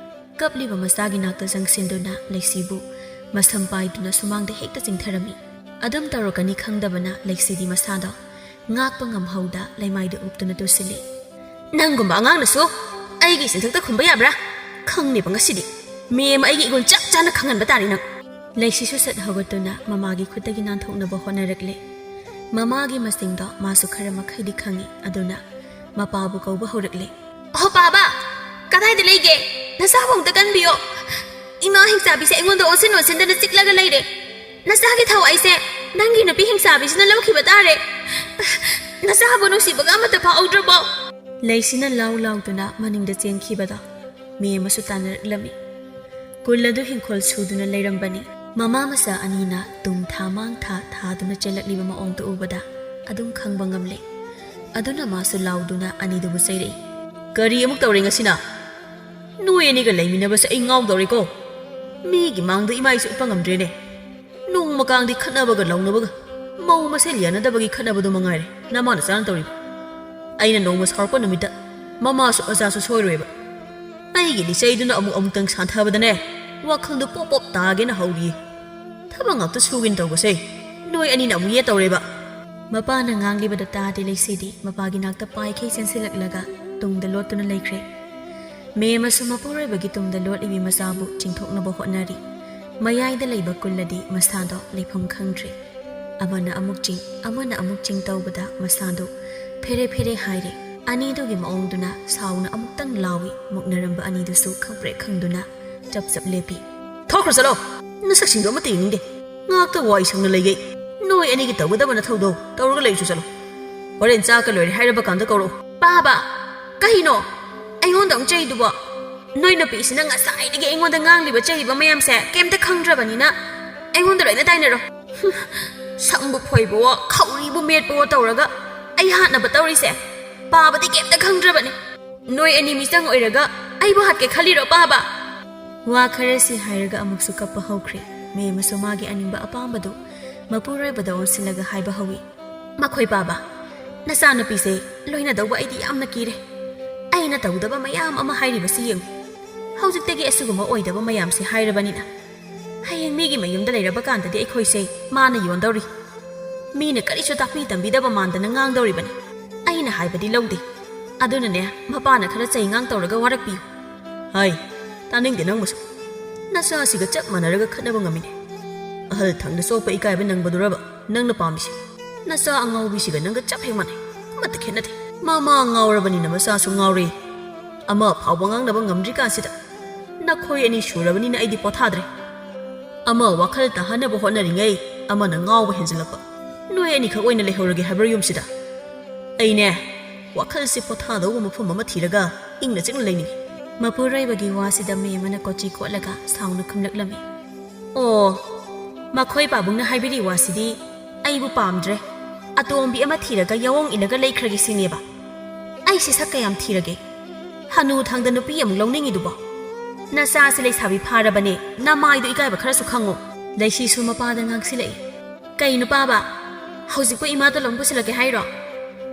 ꯀꯞꯂꯤꯕ ꯃꯆꯥꯒꯤ ꯅꯥꯛꯇ ꯆꯪꯁꯤꯟꯗꯨꯅ ꯂꯩꯁꯤꯕꯨ ꯃꯁꯝ ꯄꯥꯏꯗꯨꯅ ꯁꯨꯃꯥꯡꯗ ꯍꯦꯛꯇ ꯆꯤꯡꯊꯔꯝꯃꯤ꯫ ꯑꯗꯨꯝ ꯇꯧꯔꯛꯀꯅꯤ ꯈꯪꯗꯕꯅ ꯂꯩꯁꯤꯗꯤ ꯃꯁꯥꯗꯣ ꯉꯥꯛꯄ ꯉꯝꯍꯧꯗ ꯂꯩꯃꯥꯏꯗ ꯎꯞꯇꯨꯅ ꯇꯨꯁꯤꯜꯂꯤ꯫ ꯅꯪꯒꯨꯝꯕ ꯑꯉꯥꯡꯅꯁꯨ ꯑꯩꯒꯤ ꯆꯤꯟꯊꯛꯇ ꯈꯨꯝꯕ ꯌꯥꯕ꯭ꯔꯥ? ꯈꯪꯅꯦꯕ ꯉꯁꯤꯗꯤ꯫ ꯃꯦꯝ ꯑꯩꯒꯤ ꯏꯒꯨꯟ ꯆꯞ ꯆꯥꯅ ꯈꯪꯍꯟꯕ ꯇꯥꯔꯦ ꯅꯪ꯫ ꯂꯩꯁꯤꯁꯨ ꯁꯠ ꯍꯧꯒꯠꯇꯨꯅ ꯃꯃꯥꯒꯤ ꯈꯨꯠꯇꯒꯤ ꯅꯥꯟꯊꯣꯛꯅꯕ ꯍꯣꯠꯅꯔꯛꯂꯦ꯫ ꯃꯃꯥꯒꯤ ꯃꯁꯤꯡꯗꯣ ꯃꯥꯁꯨ ꯈꯔ ꯃꯈꯩꯗꯤ ꯈꯪꯏ, ꯑꯗꯨꯅ ꯃꯄꯥꯕꯨ ꯀꯧꯕ ꯍꯧꯔꯛꯂꯦ꯫ "ꯑꯍꯣ ꯄꯥꯕ, ꯀꯗꯥꯏꯗ ꯂꯩꯒꯦ? ꯅꯆꯥꯕꯨ ꯑꯝꯇ ꯀꯟꯕꯤꯌꯣ꯫ ꯏꯃꯥ ꯍꯤꯡꯆꯥꯕꯤꯁꯦ ꯑꯩꯉꯣꯟꯗ ꯑꯣꯟꯁꯤꯟ ꯑꯣꯟꯁꯤꯟꯗꯅ ꯆꯤꯛꯂꯒ ꯂꯩꯔꯦ꯫ ꯅꯆꯥꯒꯤ ꯊꯋꯥꯏꯁꯦ ꯅꯪꯒꯤ ꯅꯨꯄꯤ ꯍꯤꯡꯆꯥꯕꯤꯁꯤꯅ ꯂꯧꯈꯤꯕ ꯇꯥꯔꯦ꯫ ꯅꯆꯥꯕꯨ ꯅꯨꯡꯁꯤꯕꯒ ꯑꯃꯠꯇ ꯐꯥꯎꯍꯧꯗ꯭ꯔꯕꯣ?" ꯂꯩꯁꯤꯅ ꯂꯥꯎ ꯂꯥꯎꯗꯨꯅ ꯃꯅꯤꯡꯗ ꯆꯦꯟꯈꯤꯕꯗꯣ ꯃꯤ ꯑꯃꯁꯨ ꯇꯥꯟꯅꯔꯛꯂꯝꯃꯤ꯫ ꯀꯨꯜ ꯑꯗꯨ ꯍꯤꯡꯈꯣꯜ ꯁꯨꯗꯨꯅ ꯂꯩꯔꯝꯕꯅꯤ꯫ ꯃꯃꯥ ꯃꯆꯥ ꯑꯅꯤꯅ ꯇꯨꯝ ꯊꯥ ꯃꯥꯡ ꯊꯥ ꯊꯥꯗꯨꯅ ꯆꯦꯜꯂꯛꯂꯤꯕ ꯃꯑꯣꯡꯗꯨ ꯎꯕꯗ ꯑꯗꯨꯝ ꯈꯪꯕ ꯉꯝꯂꯦ꯫ ꯑꯗꯨꯅ ꯃꯥꯁꯨ ꯂꯥꯎꯗꯨꯅ ꯑꯅꯤꯗꯨꯕꯨ ꯆꯩꯔꯛꯏ꯫ "ꯀꯔꯤ ꯑꯃꯨꯛ ꯇꯧꯔꯦ ꯉꯁꯤꯅ? ꯅꯣꯏ ꯑꯅꯤꯒ ꯂꯩꯃꯤꯟꯅꯕꯁꯦ ꯑꯩ ꯉꯥꯎꯗꯧꯔꯦꯀꯣ꯫ ꯃꯤꯒꯤ ꯃꯥꯡꯗ ꯏꯃꯥ ꯏꯆꯥ ꯎꯠꯄ ꯉꯝꯗ꯭ꯔꯦꯅꯦ꯫ ꯅꯣꯡꯃ ꯀꯥꯡꯗꯤ ꯈꯠꯅꯕꯒ ꯂꯥꯎꯅꯕꯒ, ꯃꯧ ꯃꯁꯦꯜ ꯌꯥꯅꯗꯕꯒꯤ ꯈꯠꯅꯕꯗꯣ ꯃꯉꯥꯏꯔꯦ ꯅꯃꯥ ꯅꯆꯥꯅ ꯇꯧꯔꯤꯕ꯫ ꯑꯩꯅ ꯅꯣꯡꯃ ꯁꯥꯎꯔꯛꯄ ꯅꯨꯃꯤꯠꯇ ꯃꯃꯥꯁꯨ ꯑꯣꯖꯥꯁꯨ ꯁꯣꯏꯔꯣꯏꯕ꯫ ꯑꯩꯒꯤ ꯂꯤꯆꯩꯗꯨꯅ ꯑꯃꯨꯛ ꯑꯃꯨꯛꯇꯪ ꯁꯥꯟꯊꯕꯗꯅꯦ, ꯋꯥꯈꯜꯗꯨ ꯄꯣꯞ ꯄꯣꯞ ꯇꯥꯒꯦꯅ ꯍꯧꯔꯤꯌꯦ꯫ ꯊꯕꯛ ꯉꯥꯛꯇ ꯁꯨꯒꯦꯅ ꯇꯧꯕꯁꯦ, ꯅꯣꯏ ꯑꯅꯤꯅ ꯑꯃꯨꯛ ꯌꯦꯠ ꯇꯧꯔꯦꯕ꯫ ꯃꯄꯥꯅ ꯉꯥꯡꯂꯤꯕꯗ ꯇꯥꯗꯦ ꯂꯩꯁꯤꯗꯤ ꯃꯄꯥꯒꯤ ꯅꯥꯛꯇ ꯄꯥꯏꯈꯩ ꯆꯦꯟꯁꯤꯜꯂꯛꯂꯒ ꯇꯨꯡꯗ ꯂꯣꯠꯇꯨꯅ ꯂꯩꯈ꯭ꯔꯦ꯫ ꯃꯦꯝ ꯑꯃꯁꯨ ꯃꯄꯨꯔꯣꯏꯕꯒꯤ ꯇꯨꯡꯗ ꯂꯣꯠꯂꯤꯕꯤ ꯃꯆꯥꯕꯨ ꯆꯤꯡꯊꯣꯛꯅꯕ ꯍꯣꯠꯅꯔꯤ꯫ ꯃꯌꯥꯏꯗ ꯂꯩꯕ ꯀꯨꯜꯂꯗꯤ ꯃꯁꯥꯗꯣ ꯂꯩꯐꯝ ꯈꯪꯗ꯭ꯔꯦ꯫ ꯑꯃꯅ ꯑꯃꯨꯛ ꯆꯤꯡ, ꯑꯃꯅ ꯑꯃꯨꯛ ꯆꯤꯡ ꯇꯧꯕꯗ ꯃꯁꯥꯗꯨ ꯐꯦꯔꯦ ꯐꯦꯔꯦ ꯍꯥꯏꯔꯦ꯫ ꯑꯅꯤꯗꯨꯒꯤ ꯃꯑꯣꯡꯗꯨꯅ ꯁꯥꯎꯅ ꯑꯃꯨꯛꯇꯪ ꯂꯥꯎꯏ꯫ ꯃꯨꯛꯅꯔꯝꯕ ꯑꯅꯤꯗꯨꯁꯨ ꯈꯪꯄ꯭ꯔꯦꯛ ꯈꯪꯗꯨꯅ ꯆꯞ ꯆꯞ ꯂꯦꯞꯄꯤ꯫ "ꯊꯣꯛꯈ꯭ꯔꯣ ꯆꯠꯂꯣ! ꯅꯁꯛꯁꯤꯡꯗꯣ ꯑꯃꯠꯇ ꯌꯦꯡꯅꯤꯡꯗꯦ꯫ ꯉꯥꯛꯇ ꯋꯥꯏ ꯁꯪꯅ ꯂꯩꯒꯦ꯫ ꯅꯣꯏ ꯑꯅꯤꯒꯤ ꯇꯧꯒꯗꯕ ꯅꯊꯧꯗꯣ ꯇꯧꯔꯒ ꯂꯩꯔꯨꯆꯣ ꯆꯠꯂꯣ꯫ ꯍꯣꯔꯦꯟ ꯆꯥꯛꯀ ꯂꯣꯏꯔꯦ ꯍꯥꯏꯔꯕ ꯀꯥꯟꯗ ꯀꯧꯔꯛꯎ꯫" "ꯄꯥꯕ, ꯀꯩꯅꯣ ꯑꯩꯉꯣꯟꯗ ꯑꯃꯨꯛ ꯆꯩꯗꯨꯕꯣ? ꯅꯣꯏ ꯅꯨꯄꯤꯁꯤꯅ ꯉꯁꯥꯏꯗꯒꯤ ꯑꯩꯉꯣꯟꯗ ꯉꯥꯡꯂꯤꯕ ꯆꯩꯔꯤꯕ ꯃꯌꯥꯝꯁꯦ ꯀꯩꯝꯇ ꯈꯪꯗ꯭ꯔꯕꯅꯤꯅ ꯑꯩꯉꯣꯟꯗ ꯂꯣꯏꯅ ꯇꯥꯏꯅꯔꯣ꯫ ꯁꯝꯕꯨ ꯐꯣꯏꯕꯋꯣ, ꯈꯧꯔꯤꯕꯨ ꯃꯦꯠꯄꯋꯣ ꯇꯧꯔꯒ ꯑꯩ ꯍꯥꯠꯅꯕ ꯇꯧꯔꯤꯁꯦ꯫ ꯄꯥꯕꯗꯤ ꯀꯩꯝꯇ ꯈꯪꯗ꯭ꯔꯕꯅꯤ꯫ ꯅꯣꯏ ꯑꯅꯤ ꯃꯤꯆꯪ ꯑꯣꯏꯔꯒ ꯑꯩꯕꯨ ꯍꯥꯠꯀꯦ ꯈꯜꯂꯤꯔꯣ, ꯄꯥꯕ?" ꯋꯥ ꯈꯔꯁꯤ ꯍꯥꯏꯔꯒ ꯑꯃꯨꯛꯁꯨ ꯀꯞꯄ ꯍꯧꯈ꯭ꯔꯦ꯫ ꯃꯦꯝ ꯑꯃꯁꯨ ꯃꯥꯒꯤ ꯑꯅꯤꯡꯕ ꯑꯄꯥꯝꯕꯗꯨ ꯃꯄꯨꯔꯣꯏꯕꯗ ꯑꯣꯟꯁꯤꯜꯂꯒ ꯍꯥꯏꯕ ꯍꯧꯏ꯫ "ꯃꯈꯣꯏ ꯄꯥꯕ, ꯅꯆꯥꯅꯨꯄꯤꯁꯦ ꯂꯣꯏꯅꯗꯧꯕ ꯑꯩꯗꯤ ꯌꯥꯝꯅ ꯀꯤꯔꯦ꯫ ꯑꯩꯅ ꯇꯧꯗꯕ ꯃꯌꯥꯝ ꯑꯃ ꯍꯥꯏꯔꯤꯕꯁꯤ ꯌꯦꯡꯉꯨ꯫ ꯍꯧꯖꯤꯛꯇꯒꯤ ꯑꯁꯤꯒꯨꯝꯕ ꯑꯣꯏꯗꯕ ꯃꯌꯥꯝꯁꯤ ꯍꯥꯏꯔꯕꯅꯤꯅ ꯍꯌꯦꯡ ꯃꯤꯒꯤ ꯃꯌꯨꯝꯗ ꯂꯩꯔꯕ ꯀꯥꯟꯗꯗꯤ ꯑꯩꯈꯣꯏꯁꯦ ꯃꯥꯅ ꯌꯣꯟꯗꯧꯔꯤ꯫ ꯃꯤꯅ ꯀꯔꯤꯁꯨ ꯇꯥꯛꯄꯤ ꯇꯝꯕꯤꯗꯕ ꯃꯥꯟꯗꯅ ꯉꯥꯡꯗꯧꯔꯤꯕꯅꯤ꯫ ꯑꯩꯅ ꯍꯥꯏꯕꯗꯤ ꯂꯧꯗꯦ꯫ ꯑꯗꯨꯅꯅꯦ, ꯃꯄꯥꯅ ꯈꯔ ꯆꯩ ꯉꯥꯡ ꯇꯧꯔꯒ ꯋꯥꯔꯛꯄꯤꯌꯨ꯫" "ꯍꯥꯏ, ꯇꯥꯅꯤꯡꯗꯦ ꯅꯪꯕꯨꯁꯨ꯫ ꯅꯆꯥꯁꯤꯒ ꯆꯞ ꯃꯥꯟꯅꯔꯒ ꯈꯠꯅꯕ ꯉꯝꯃꯤꯅꯦ꯫ ꯑꯍꯜ ꯊꯪꯗ ꯆꯣꯞꯄ ꯏꯀꯥꯏꯕ ꯅꯪꯕꯗꯨꯔꯕ ꯅꯪꯅ ꯄꯥꯝꯃꯤꯁꯦ? ꯅꯆꯥ ꯑꯉꯥꯎꯕꯤꯁꯤꯒ ꯅꯪꯒ ꯆꯞ ꯍꯦꯛ ꯃꯥꯟꯅꯩ꯫ ꯑꯃꯠꯇ ꯈꯦꯠꯅꯗꯦ꯫ ꯃꯃꯥ ꯉꯥꯎꯔꯕꯅꯤꯅ ꯃꯆꯥꯁꯨ ꯉꯥꯎꯔꯦ꯫ ꯑꯃ ꯐꯥꯎꯕ ꯉꯥꯡꯅꯕ ꯉꯝꯗ꯭ꯔꯤꯀꯥꯟꯁꯤꯗ ꯅꯈꯣꯏ ꯑꯅꯤ ꯁꯨꯔꯕꯅꯤꯅ ꯑꯩꯗꯤ ꯄꯣꯊꯥꯗ꯭ꯔꯦ꯫ ꯑꯃ ꯋꯥꯈꯜ ꯇꯥꯍꯟꯅꯕ ꯍꯣꯠꯅꯔꯤꯉꯩ ꯑꯃꯅ ꯉꯥꯎꯕ ꯍꯦꯟꯖꯤꯜꯂꯛꯄ꯫ ꯅꯣꯏ ꯑꯅꯤꯈꯛ ꯑꯣꯏꯅ ꯂꯩꯍꯧꯔꯒꯦ ꯍꯥꯏꯕ꯭ꯔꯣ ꯌꯨꯝꯁꯤꯗ? ꯑꯩꯅꯦ, ꯋꯥꯈꯜꯁꯤ ꯄꯣꯊꯥꯗꯧꯕ ꯃꯐꯝ ꯑꯃ ꯊꯤꯔꯒ ꯏꯪꯅ ꯆꯤꯛꯅ ꯂꯩꯅꯤꯡꯉꯤ꯫" ꯃꯄꯨꯔꯣꯏꯕꯒꯤ ꯋꯥꯁꯤꯗ ꯃꯦꯝ ꯑꯃꯅ ꯀꯣꯆꯤ ꯀꯣꯠꯂꯒ ꯁꯥꯎꯅ ꯈꯨꯝꯂꯛꯂꯝꯃꯤ꯫ "ꯑꯣ, ꯃꯈꯣꯏ ꯄꯥꯕꯨꯡꯅ ꯍꯥꯏꯕꯤꯔꯤ ꯋꯥꯁꯤꯗꯤ ꯑꯩꯕꯨ ꯄꯥꯝꯗ꯭ꯔꯦ꯫ ꯑꯇꯣꯝꯕꯤ ꯑꯃ ꯊꯤꯔꯒ ꯌꯥꯑꯣꯡ ꯏꯜꯂꯒ ꯂꯩꯈ꯭ꯔꯒꯦ ꯁꯤꯅꯦꯕ꯫ ꯑꯩꯁꯦ ꯁꯛ ꯀꯌꯥꯝ ꯊꯤꯔꯒꯦ? ꯍꯅꯨ ꯊꯪꯗ ꯅꯨꯄꯤ ꯑꯃꯨꯛ ꯂꯧꯅꯤꯡꯉꯤꯗꯨꯕꯣ? ꯅꯆꯥꯁꯤ ꯂꯩꯁꯥꯕꯤ ꯐꯥꯔꯕꯅꯦ, ꯅꯃꯥꯏꯗꯣ ꯏꯀꯥꯏꯕ ꯈꯔꯁꯨ ꯈꯪꯉꯣ꯫" ꯂꯩꯁꯤꯁꯨ ꯃꯄꯥꯗ ꯉꯥꯡꯁꯤꯜꯂꯛꯏ꯫ "ꯀꯩꯅꯣ ꯄꯥꯕ? ꯍꯧꯖꯤꯛꯄꯨ ꯏꯃꯥ ꯇꯣꯂꯣꯝ ꯄꯨꯁꯤꯜꯂꯛꯀꯦ ꯍꯥꯏꯔꯣ?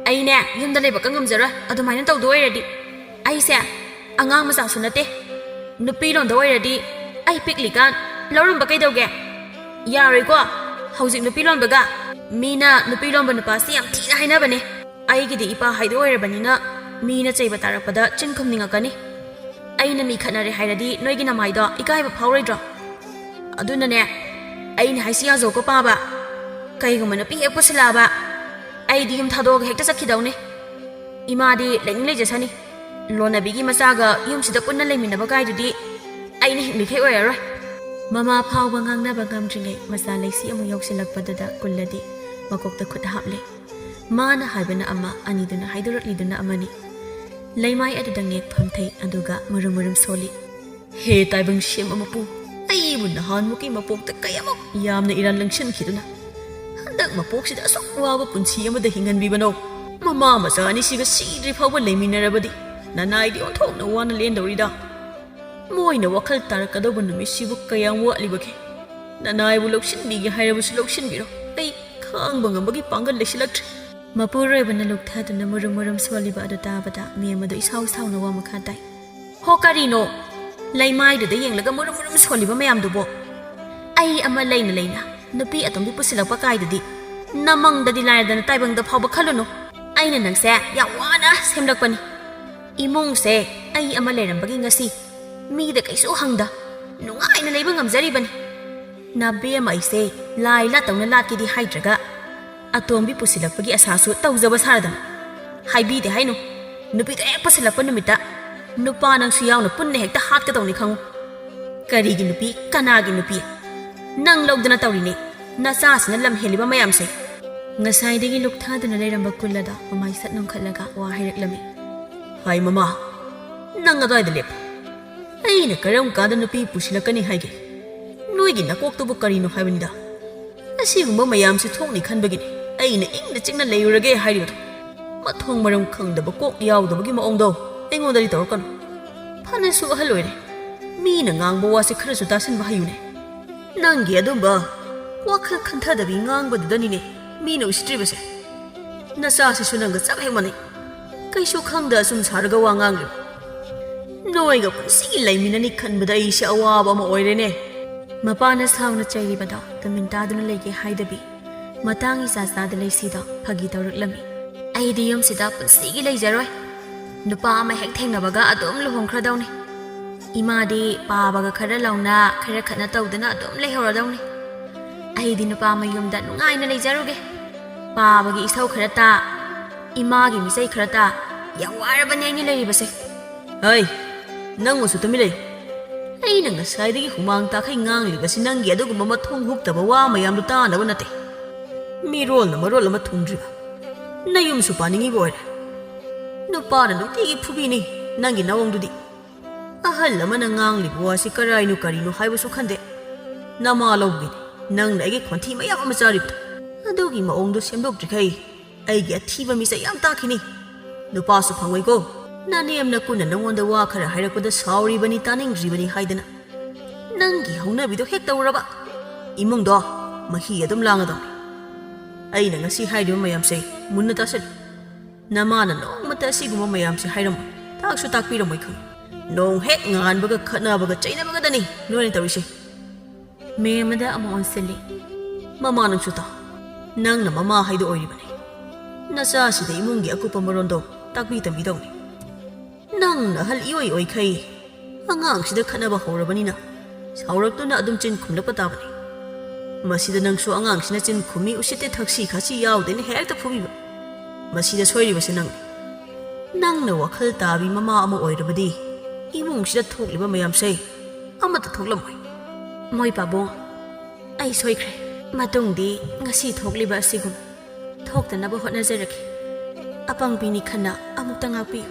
ꯑꯩꯅꯦ, ꯌꯨꯝꯗ ꯂꯩꯕ ꯀ ꯉꯝꯖꯔꯣꯏ ꯑꯗꯨꯃꯥꯏꯅ ꯇꯧꯗꯣꯏ ꯑꯣꯏꯔꯗꯤ꯫ ꯑꯩꯁꯦ ꯑꯉꯥꯡ ꯃꯆꯥꯁꯨ ꯅꯠꯇꯦ꯫ ꯅꯨꯄꯤ ꯂꯣꯟꯗ ꯑꯣꯏꯔꯗꯤ ꯑꯩ ꯄꯤꯛꯂꯤꯀꯥꯟ ꯂꯧꯔꯝꯕ ꯀꯩꯗꯧꯒꯦ? ꯌꯥꯔꯣꯏꯀꯣ꯫ ꯍꯧꯖꯤꯛ ꯅꯨꯄꯤ ꯂꯣꯟꯕꯒ ꯃꯤꯅ ꯅꯨꯄꯤ ꯂꯣꯟꯕ ꯅꯨꯄꯥꯁꯤ ꯌꯥꯝ ꯊꯤꯅ ꯍꯥꯏꯅꯕꯅꯦ꯫ ꯑꯩꯒꯤꯗꯤ ꯏꯄꯥ ꯍꯥꯏꯗꯣ ꯑꯣꯏꯔꯕꯅꯤꯅ ꯃꯤꯅ ꯆꯩꯕ ꯇꯥꯔꯛꯄꯗ ꯆꯤꯟ ꯈꯨꯝꯅꯤꯡꯉꯛꯀꯅꯤ꯫ ꯑꯩꯅ ꯃꯤ ꯈꯠꯅꯔꯦ ꯍꯥꯏꯔꯗꯤ ꯅꯣꯏꯒꯤ ꯅꯃꯥꯏꯗꯣ ꯏꯀꯥꯏꯕ ꯐꯥꯎꯔꯣꯏꯗ꯭ꯔꯣ? ꯑꯗꯨꯅꯅꯦ, ꯑꯩꯅ ꯍꯥꯏꯁꯤ ꯌꯥꯖꯧꯀꯣ ꯄꯥꯕ꯫ ꯀꯩꯒꯨꯝꯕ ꯅꯨꯄꯤ ꯍꯦꯛ ꯄꯨꯁꯤꯜꯂꯛꯑꯕ, ꯑꯩꯗꯤ ꯌꯨꯝ ꯊꯥꯗꯣꯛꯑꯒ ꯍꯦꯛꯇ ꯆꯠꯈꯤꯗꯧꯅꯤ꯫ ꯏꯃꯥꯗꯤ ꯂꯩꯅꯤꯡ ꯂꯩꯖꯁꯅꯤ꯫ ꯂꯣꯟꯅꯕꯤꯒꯤ ꯃꯆꯥꯒ ꯌꯨꯝꯁꯤꯗ ꯄꯨꯟꯅ ꯂꯩꯃꯤꯟꯅꯕ ꯀꯥꯏꯗꯨꯗꯤ ꯑꯩꯅ ꯍꯤꯡꯂꯤꯈꯩ ꯑꯣꯏꯔꯔꯣꯏ꯫ ꯃꯃꯥ ꯐꯥꯎꯕ ꯉꯥꯡꯅꯕ ꯉꯝꯗ꯭ꯔꯤꯉꯩ ꯃꯆꯥ ꯂꯩꯁꯤ ꯑꯃꯨꯛ ꯌꯧꯁꯤꯜꯂꯛꯄꯗꯨꯗ ꯀꯨꯜꯂꯗꯤ ꯃꯀꯣꯛꯇ ꯈꯨꯠ ꯍꯥꯞꯂꯦ꯫ ꯃꯥꯅ ꯍꯥꯏꯕꯅ ꯑꯃ, ꯑꯅꯤꯗꯨꯅ ꯍꯥꯏꯗꯣꯔꯛꯂꯤꯗꯨꯅ ꯑꯃꯅꯤ꯫ ꯂꯩꯃꯥꯏ ꯑꯗꯨꯗ ꯉꯦꯛ ꯐꯝꯊꯩ, ꯑꯗꯨꯒ ꯃꯔꯨꯝ ꯃꯔꯨꯝ ꯁꯣꯜꯂꯤ꯫ ꯍꯦ ꯇꯥꯏꯕꯪ ꯁꯦꯝꯕ ꯃꯄꯨ, ꯑꯩꯕꯨ ꯅꯍꯥꯟꯃꯨꯛꯀꯤ ꯃꯄꯣꯛꯇ ꯀꯌꯥꯃꯨꯛ ꯌꯥꯝꯅ ꯏꯔꯥꯟ ꯂꯪꯁꯤꯟꯈꯤꯗꯨꯅ ꯍꯟꯗꯛ ꯃꯄꯣꯛꯁꯤꯗ ꯑꯁꯨꯛ ꯋꯥꯕ ꯄꯨꯟꯁꯤ ꯑꯃꯗ ꯍꯤꯡꯍꯟꯕꯤꯕꯅꯣ? ꯃꯃꯥ ꯃꯆꯥ ꯑꯅꯤꯁꯤꯒ ꯁꯤꯗ꯭ꯔꯤ ꯐꯥꯎꯕ ꯂꯩꯃꯤꯟꯅꯔꯕꯗꯤ ꯅꯅꯥꯏꯗꯤ ꯑꯣꯟꯊꯣꯛꯅ ꯋꯥꯅ ꯂꯦꯟꯗꯧꯔꯤꯗ꯫ ꯃꯣꯏꯅ ꯋꯥꯈꯜ ꯇꯥꯔꯛꯀꯗꯧꯕ ꯅꯨꯃꯤꯠꯁꯤꯕꯨ ꯀꯌꯥꯝ ꯋꯥꯠꯂꯤꯕꯒꯦ? ꯅꯅꯥꯏꯕꯨ ꯂꯧꯁꯤꯟꯕꯤꯒꯦ ꯍꯥꯏꯔꯕꯁꯨ ꯂꯧꯁꯤꯟꯕꯤꯔꯣ꯫ ꯑꯩ ꯈꯥꯡꯕ ꯉꯝꯕꯒꯤ ꯄꯥꯡꯒꯜ ꯂꯩꯁꯤꯜꯂꯛꯇ꯭ꯔꯦ꯫ ꯃꯄꯨꯔꯣꯏꯕꯅ ꯂꯨꯛꯊꯗꯨꯅ ꯃꯨꯔꯨꯝ ꯃꯨꯔꯨꯝ ꯁꯣꯜꯂꯤꯕ ꯑꯗꯨ ꯇꯥꯕꯗ ꯃꯦꯝ ꯑꯗꯨ ꯏꯁꯥꯎ ꯁꯥꯎꯅ ꯋꯥ ꯃꯈꯥ ꯇꯥꯏ꯫ ꯍꯣ, ꯀꯔꯤꯅꯣ? ꯂꯩꯃꯥꯏꯗꯨꯗ ꯌꯦꯡꯂꯒ ꯃꯨꯔꯨꯝ ꯃꯨꯔꯨꯝ ꯁꯣꯜꯂꯤꯕ ꯃꯌꯥꯝꯗꯨꯕꯣ? ꯑꯩ ꯑꯃ ꯂꯩꯅ ꯂꯩꯅ ꯅꯨꯄꯤ ꯑꯇꯣꯝꯕꯤ ꯄꯨꯁꯤꯜꯂꯛꯄ ꯀꯥꯏꯗꯨꯗꯤ ꯅꯃꯪꯗꯗꯤ ꯂꯥꯏꯔꯗꯅ ꯇꯥꯏꯕꯪꯗ ꯐꯥꯎꯕ ꯈꯜꯂꯨꯅꯨ꯫ ꯑꯩꯅ ꯅꯪꯁꯦ ꯌꯥꯝ ꯋꯥꯅ ꯁꯦꯝꯂꯛꯄꯅꯤ꯫ ꯏꯃꯨꯡꯁꯦ ꯑꯩ ꯑꯃ ꯂꯩꯔꯝꯕꯒꯤ ꯉꯁꯤ ꯃꯤꯗ ꯀꯩꯁꯨ ꯍꯪꯗ ꯅꯨꯡꯉꯥꯏꯅ ꯂꯩꯕ ꯉꯝꯖꯔꯤꯕꯅꯤ꯫ ꯅꯥꯕꯦꯝꯃ ꯑꯩꯁꯦ ꯂꯥꯏ ꯂꯥꯠꯇꯧꯅ ꯂꯥꯠꯀꯦꯗꯤ ꯍꯥꯏꯗ꯭ꯔꯒ ꯑꯇꯣꯝꯕꯤ ꯄꯨꯁꯤꯜꯂꯛꯄꯒꯤ ꯑꯁꯥꯁꯨ ꯇꯧꯖꯕ ꯁꯥꯔꯗꯅ꯫ ꯍꯥꯏꯕꯤꯗꯦ ꯍꯥꯏꯅꯨ꯫ ꯅꯨꯄꯤꯗꯣ ꯍꯦꯛ ꯄꯨꯁꯤꯜꯂꯛꯄ ꯅꯨꯃꯤꯠꯇ ꯅꯨꯄꯥ ꯅꯪꯁꯨ ꯌꯥꯎꯅ ꯄꯨꯟꯅ ꯍꯦꯛꯇ ꯍꯥꯠꯀꯗꯧꯅꯤ ꯈꯪꯉꯨ꯫ ꯀꯔꯤꯒꯤ ꯅꯨꯄꯤ? ꯀꯅꯥꯒꯤ ꯅꯨꯄꯤ? ꯅꯪ ꯂꯧꯗꯅ ꯇꯧꯔꯤꯅꯦ꯫ ꯅꯆꯥꯁꯤꯅ ꯂꯝ ꯍꯦꯜꯂꯤꯕ ꯃꯌꯥꯝꯁꯦ꯫ ꯉꯁꯥꯏꯗꯒꯤ ꯂꯨꯛꯊꯥꯗꯨꯅ ꯂꯩꯔꯝꯕ ꯀꯨꯜ ꯑꯗꯣ ꯃꯃꯥꯏ ꯁꯠ ꯅꯣꯡꯈꯠꯂꯒ ꯋꯥ ꯍꯥꯏꯔꯛꯂꯝꯃꯤ꯫ ꯍꯥꯏ ꯃꯃꯥ, ꯅꯪ ꯑꯗ꯭ꯋꯥꯏꯗ ꯂꯦꯞꯄꯨ꯫ ꯑꯩꯅ ꯀꯔꯝ ꯀꯥꯟꯗ ꯅꯨꯄꯤ ꯄꯨꯁꯤꯜꯂꯛꯀꯅꯤ ꯍꯥꯏꯒꯦ? ꯅꯣꯏꯒꯤ ꯅꯀꯣꯛꯇꯨꯕꯨ ꯀꯔꯤꯅꯣ ꯍꯥꯏꯕꯅꯤꯗ? ꯑꯁꯤꯒꯨꯝꯕ ꯃꯌꯥꯝꯁꯤ ꯊꯣꯛꯅꯤ ꯈꯟꯕꯒꯤꯅꯤ ꯑꯩꯅ ꯏꯪꯅ ꯆꯤꯛꯅ ꯂꯩꯔꯨꯔꯒꯦ ꯍꯥꯏꯔꯤꯕꯗꯣ꯫ ꯃꯊꯣꯡ ꯃꯔꯝ ꯈꯪꯗꯕ ꯀꯣꯛ ꯌꯥꯎꯗꯕꯒꯤ ꯃꯑꯣꯡꯗꯣ ꯑꯩꯉꯣꯟꯗꯗꯤ ꯇꯧꯔꯛꯀꯅꯨ꯫ ꯐꯅꯁꯨ ꯑꯍꯜ ꯑꯣꯏꯔꯦ꯫ ꯃꯤꯅ ꯉꯥꯡꯕ ꯋꯥꯁꯦ ꯈꯔꯁꯨ ꯇꯥꯁꯟꯕ ꯍꯩꯌꯨꯅꯦ꯫ ꯅꯪꯒꯤ ꯑꯗꯨꯝꯕ ꯋꯥꯈꯜ ꯈꯟꯊꯗꯕꯤ ꯉꯥꯡꯕꯗꯨꯗꯅꯤꯅꯦ ꯃꯤꯅ ꯎꯁꯤꯠꯇ꯭ꯔꯤꯕꯁꯦ꯫ ꯅꯆꯥꯁꯤꯁꯨ ꯅꯪꯒ ꯆꯞ ꯍꯦꯛ ꯃꯥꯟꯅꯩ꯫ ꯀꯩꯁꯨ ꯈꯪꯗ ꯑꯁꯨꯝ ꯁꯥꯔꯒ ꯋꯥ ꯉꯥꯡꯂꯤꯕ꯫ ꯅꯣꯏꯒ ꯄꯨꯟꯁꯤꯒꯤ ꯂꯩꯃꯤꯟꯅꯅꯤ ꯈꯟꯕꯗ ꯑꯩꯁꯦ ꯑꯋꯥꯕ ꯑꯃ ꯑꯣꯏꯔꯦꯅꯦ꯫ ꯃꯄꯥꯅ ꯁꯥꯎꯅ ꯆꯩꯔꯤꯕꯗꯣ ꯇꯨꯃꯤꯟ ꯇꯥꯗꯨꯅ ꯂꯩꯒꯦ ꯍꯥꯏꯗꯕꯤ, ꯃꯇꯥꯡ ꯏꯆꯥ ꯆꯥꯗ ꯂꯩꯁꯤꯗ ꯐꯥꯒꯤ ꯇꯧꯔꯛꯂꯝꯃꯤ꯫ ꯑꯩꯗꯤ ꯌꯨꯝꯁꯤꯗ ꯄꯨꯟꯁꯤꯒꯤ ꯂꯩꯖꯔꯣꯏ꯫ ꯅꯨꯄꯥ ꯑꯃ ꯍꯦꯛ ꯊꯦꯡꯅꯕꯒ ꯑꯗꯨꯝ ꯂꯨꯍꯣꯡꯈ꯭ꯔꯗꯧꯅꯤ꯫ ꯏꯃꯥꯗꯤ ꯄꯥꯕꯒ ꯈꯔ ꯂꯧꯅ, ꯈꯔ ꯈꯠꯅ ꯇꯧꯗꯅ ꯑꯗꯨꯝ ꯂꯩꯍꯧꯔꯗꯧꯅꯤ꯫ ꯑꯩꯗꯤ ꯅꯨꯄꯥ ꯃꯌꯨꯝꯗ ꯅꯨꯡꯉꯥꯏꯅ ꯂꯩꯖꯔꯨꯒꯦ꯫ ꯄꯥꯕꯒꯤ ꯏꯁꯧ ꯈꯔ ꯇꯥ, ꯏꯃꯥꯒꯤ ꯃꯤꯆꯩ ꯈꯔ ꯇꯥ, ꯌꯥꯝ ꯋꯥꯔꯕꯅꯦ ꯑꯩꯅ ꯂꯩꯔꯤꯕꯁꯦ꯫ ꯍꯩ, ꯅꯪꯕꯨꯁꯨ ꯇꯨꯃꯤꯟ ꯂꯩ꯫ ꯑꯩꯅ ꯉꯁꯥꯏꯗꯒꯤ ꯍꯨꯃꯥꯡ ꯇꯥꯈꯩ ꯉꯥꯡꯂꯤꯕꯁꯤ ꯅꯪꯒꯤ ꯑꯗꯨꯒꯨꯝꯕ ꯃꯊꯣꯡ ꯍꯨꯛꯇꯕ ꯋꯥ ꯃꯌꯥꯝꯗꯨ ꯇꯥꯅꯕ ꯅꯠꯇꯦ꯫ ꯃꯤꯔꯣꯜꯅ ꯃꯔꯣꯜ ꯑꯃ ꯊꯨꯝꯗ꯭ꯔꯤꯕ꯫ ꯅꯌꯨꯝꯁꯨ ꯄꯥꯅꯤꯡꯉꯤꯕ ꯑꯣꯏꯔꯦ꯫ ꯅꯨꯄꯥꯅ ꯅꯨꯡꯇꯤꯒꯤ ꯐꯨꯕꯤꯅꯤ ꯅꯪꯒꯤ ꯅꯋꯣꯡꯗꯨꯗꯤ꯫ ꯑꯍꯜ ꯑꯃꯅ ꯉꯥꯡꯂꯤꯕ ꯋꯥꯁꯤ ꯀꯔꯥꯏꯅꯣ ꯀꯔꯤꯅꯣ ꯍꯥꯏꯕꯁꯨ ꯈꯟꯗꯦ꯫ ꯅꯃꯥ ꯂꯧꯕꯒꯤꯅꯤ ꯅꯪꯅ ꯑꯩꯒꯤ ꯈꯣꯟꯊꯤ ꯃꯌꯥꯝ ꯑꯃ ꯆꯥꯔꯤꯕꯗꯣ꯫ ꯑꯗꯨꯒꯤ ꯃꯑꯣꯡꯗꯣ ꯁꯦꯝꯗꯣꯛꯇ꯭ꯔꯤꯈꯩ ꯑꯩꯒꯤ ꯑꯊꯤꯕ ꯃꯤꯆꯠ ꯌꯥꯝ ꯇꯥꯛꯈꯤꯅꯤ꯫ ꯅꯨꯄꯥꯁꯨ ꯐꯪꯉꯣꯏꯀꯣ꯫ ꯅꯅꯦꯝ ꯅꯀꯨꯅ ꯅꯉꯣꯟꯗ ꯋꯥ ꯈꯔ ꯍꯥꯏꯔꯛꯄꯗ ꯁꯥꯎꯔꯤꯕꯅꯤ, ꯇꯥꯅꯤꯡꯗ꯭ꯔꯤꯕꯅꯤ ꯍꯥꯏꯗꯅ꯫ ꯅꯪꯒꯤ ꯍꯧꯅꯕꯤꯗꯣ ꯍꯦꯛ ꯇꯧꯔꯕ ꯏꯃꯨꯡꯗꯣ ꯃꯍꯤ ꯑꯗꯨꯝ ꯂꯥꯡꯉꯗꯧꯅꯤ꯫ ꯑꯩꯅ ꯉꯁꯤ ꯍꯥꯏꯔꯤꯕ ꯃꯌꯥꯝꯁꯦ ꯃꯨꯟꯅ ꯇꯥꯁꯜꯂꯨ꯫ ꯅꯃꯥꯅ ꯅꯣꯡꯃꯇ ꯑꯁꯤꯒꯨꯝꯕ ꯃꯌꯥꯝꯁꯦ ꯍꯥꯏꯔꯝꯃꯣꯏ, ꯇꯥꯛꯁꯨ ꯇꯥꯛꯄꯤꯔꯝꯃꯣꯏ ꯈꯪꯉꯤ꯫ ꯅꯣꯡ ꯍꯦꯛ ꯉꯥꯟꯕꯒ ꯈꯠꯅꯕꯒ ꯆꯩꯅꯕꯒꯗꯅꯤ ꯅꯣꯏꯅ ꯇꯧꯔꯤꯁꯦ꯫ ꯃꯦꯝ ꯑꯃꯗ ꯑꯃꯨꯛ ꯑꯣꯟꯁꯤꯜꯂꯤ꯫ ꯃꯃꯥ ꯅꯪꯁꯨ ꯇꯥꯎ꯫ ꯅꯪꯅ ꯃꯃꯥ ꯍꯥꯏꯗꯣ ꯑꯣꯏꯔꯤꯕꯅꯤ꯫ ꯅꯆꯥꯁꯤꯗ ꯏꯃꯨꯡꯒꯤ ꯑꯀꯨꯞꯄ ꯃꯔꯣꯟꯗꯣ ꯇꯥꯛꯄꯤ ꯇꯝꯕꯤꯗꯧꯅꯤ꯫ ꯅꯪꯅ ꯑꯍꯜ ꯏꯑꯣꯏ ꯑꯣꯏꯈꯩ ꯑꯉꯥꯡꯁꯤꯗ ꯈꯠꯅꯕ ꯍꯧꯔꯕꯅꯤꯅ ꯁꯥꯎꯔꯛꯇꯨꯅ ꯑꯗꯨꯝ ꯆꯤꯟ ꯈꯨꯝꯂꯛꯄ ꯇꯥꯕꯅꯤ꯫ ꯃꯁꯤꯗ ꯅꯪꯁꯨ ꯑꯉꯥꯡꯁꯤꯅ ꯆꯤꯟ ꯈꯨꯝꯃꯤ, ꯎꯁꯤꯠꯇꯦ, ꯊꯛꯁꯤ ꯈꯥꯁꯤ ꯌꯥꯎꯗꯦꯅ ꯍꯦꯛꯇ ꯐꯨꯕꯤꯕ꯫ ꯃꯁꯤꯗ ꯁꯣꯏꯔꯤꯕꯁꯤ ꯅꯪꯅꯤ꯫ ꯅꯪꯅ ꯋꯥꯈꯜ ꯇꯥꯕꯤ ꯃꯃꯥ ꯑꯃ ꯑꯣꯏꯔꯕꯗꯤ ꯏꯃꯨꯡꯁꯤꯗ ꯊꯣꯛꯂꯤꯕ ꯃꯌꯥꯝꯁꯦ ꯑꯃꯠꯇ ꯊꯣꯛꯂꯝꯃꯣꯏ꯫ ꯃꯣꯏ ꯄꯥꯕꯨꯡ, ꯑꯩ ꯁꯣꯏꯈ꯭ꯔꯦ꯫ ꯃꯇꯨꯡꯗꯤ ꯉꯁꯤ ꯊꯣꯛꯂꯤꯕ ꯑꯁꯤꯒꯨꯝ ꯊꯣꯛꯇꯅꯕ ꯍꯣꯠꯅꯖꯔꯒꯦ꯫ ꯑꯄꯪꯕꯤꯅꯤ ꯈꯟꯅ ꯑꯃꯨꯛꯇ ꯉꯥꯛꯄꯤꯌꯨ꯫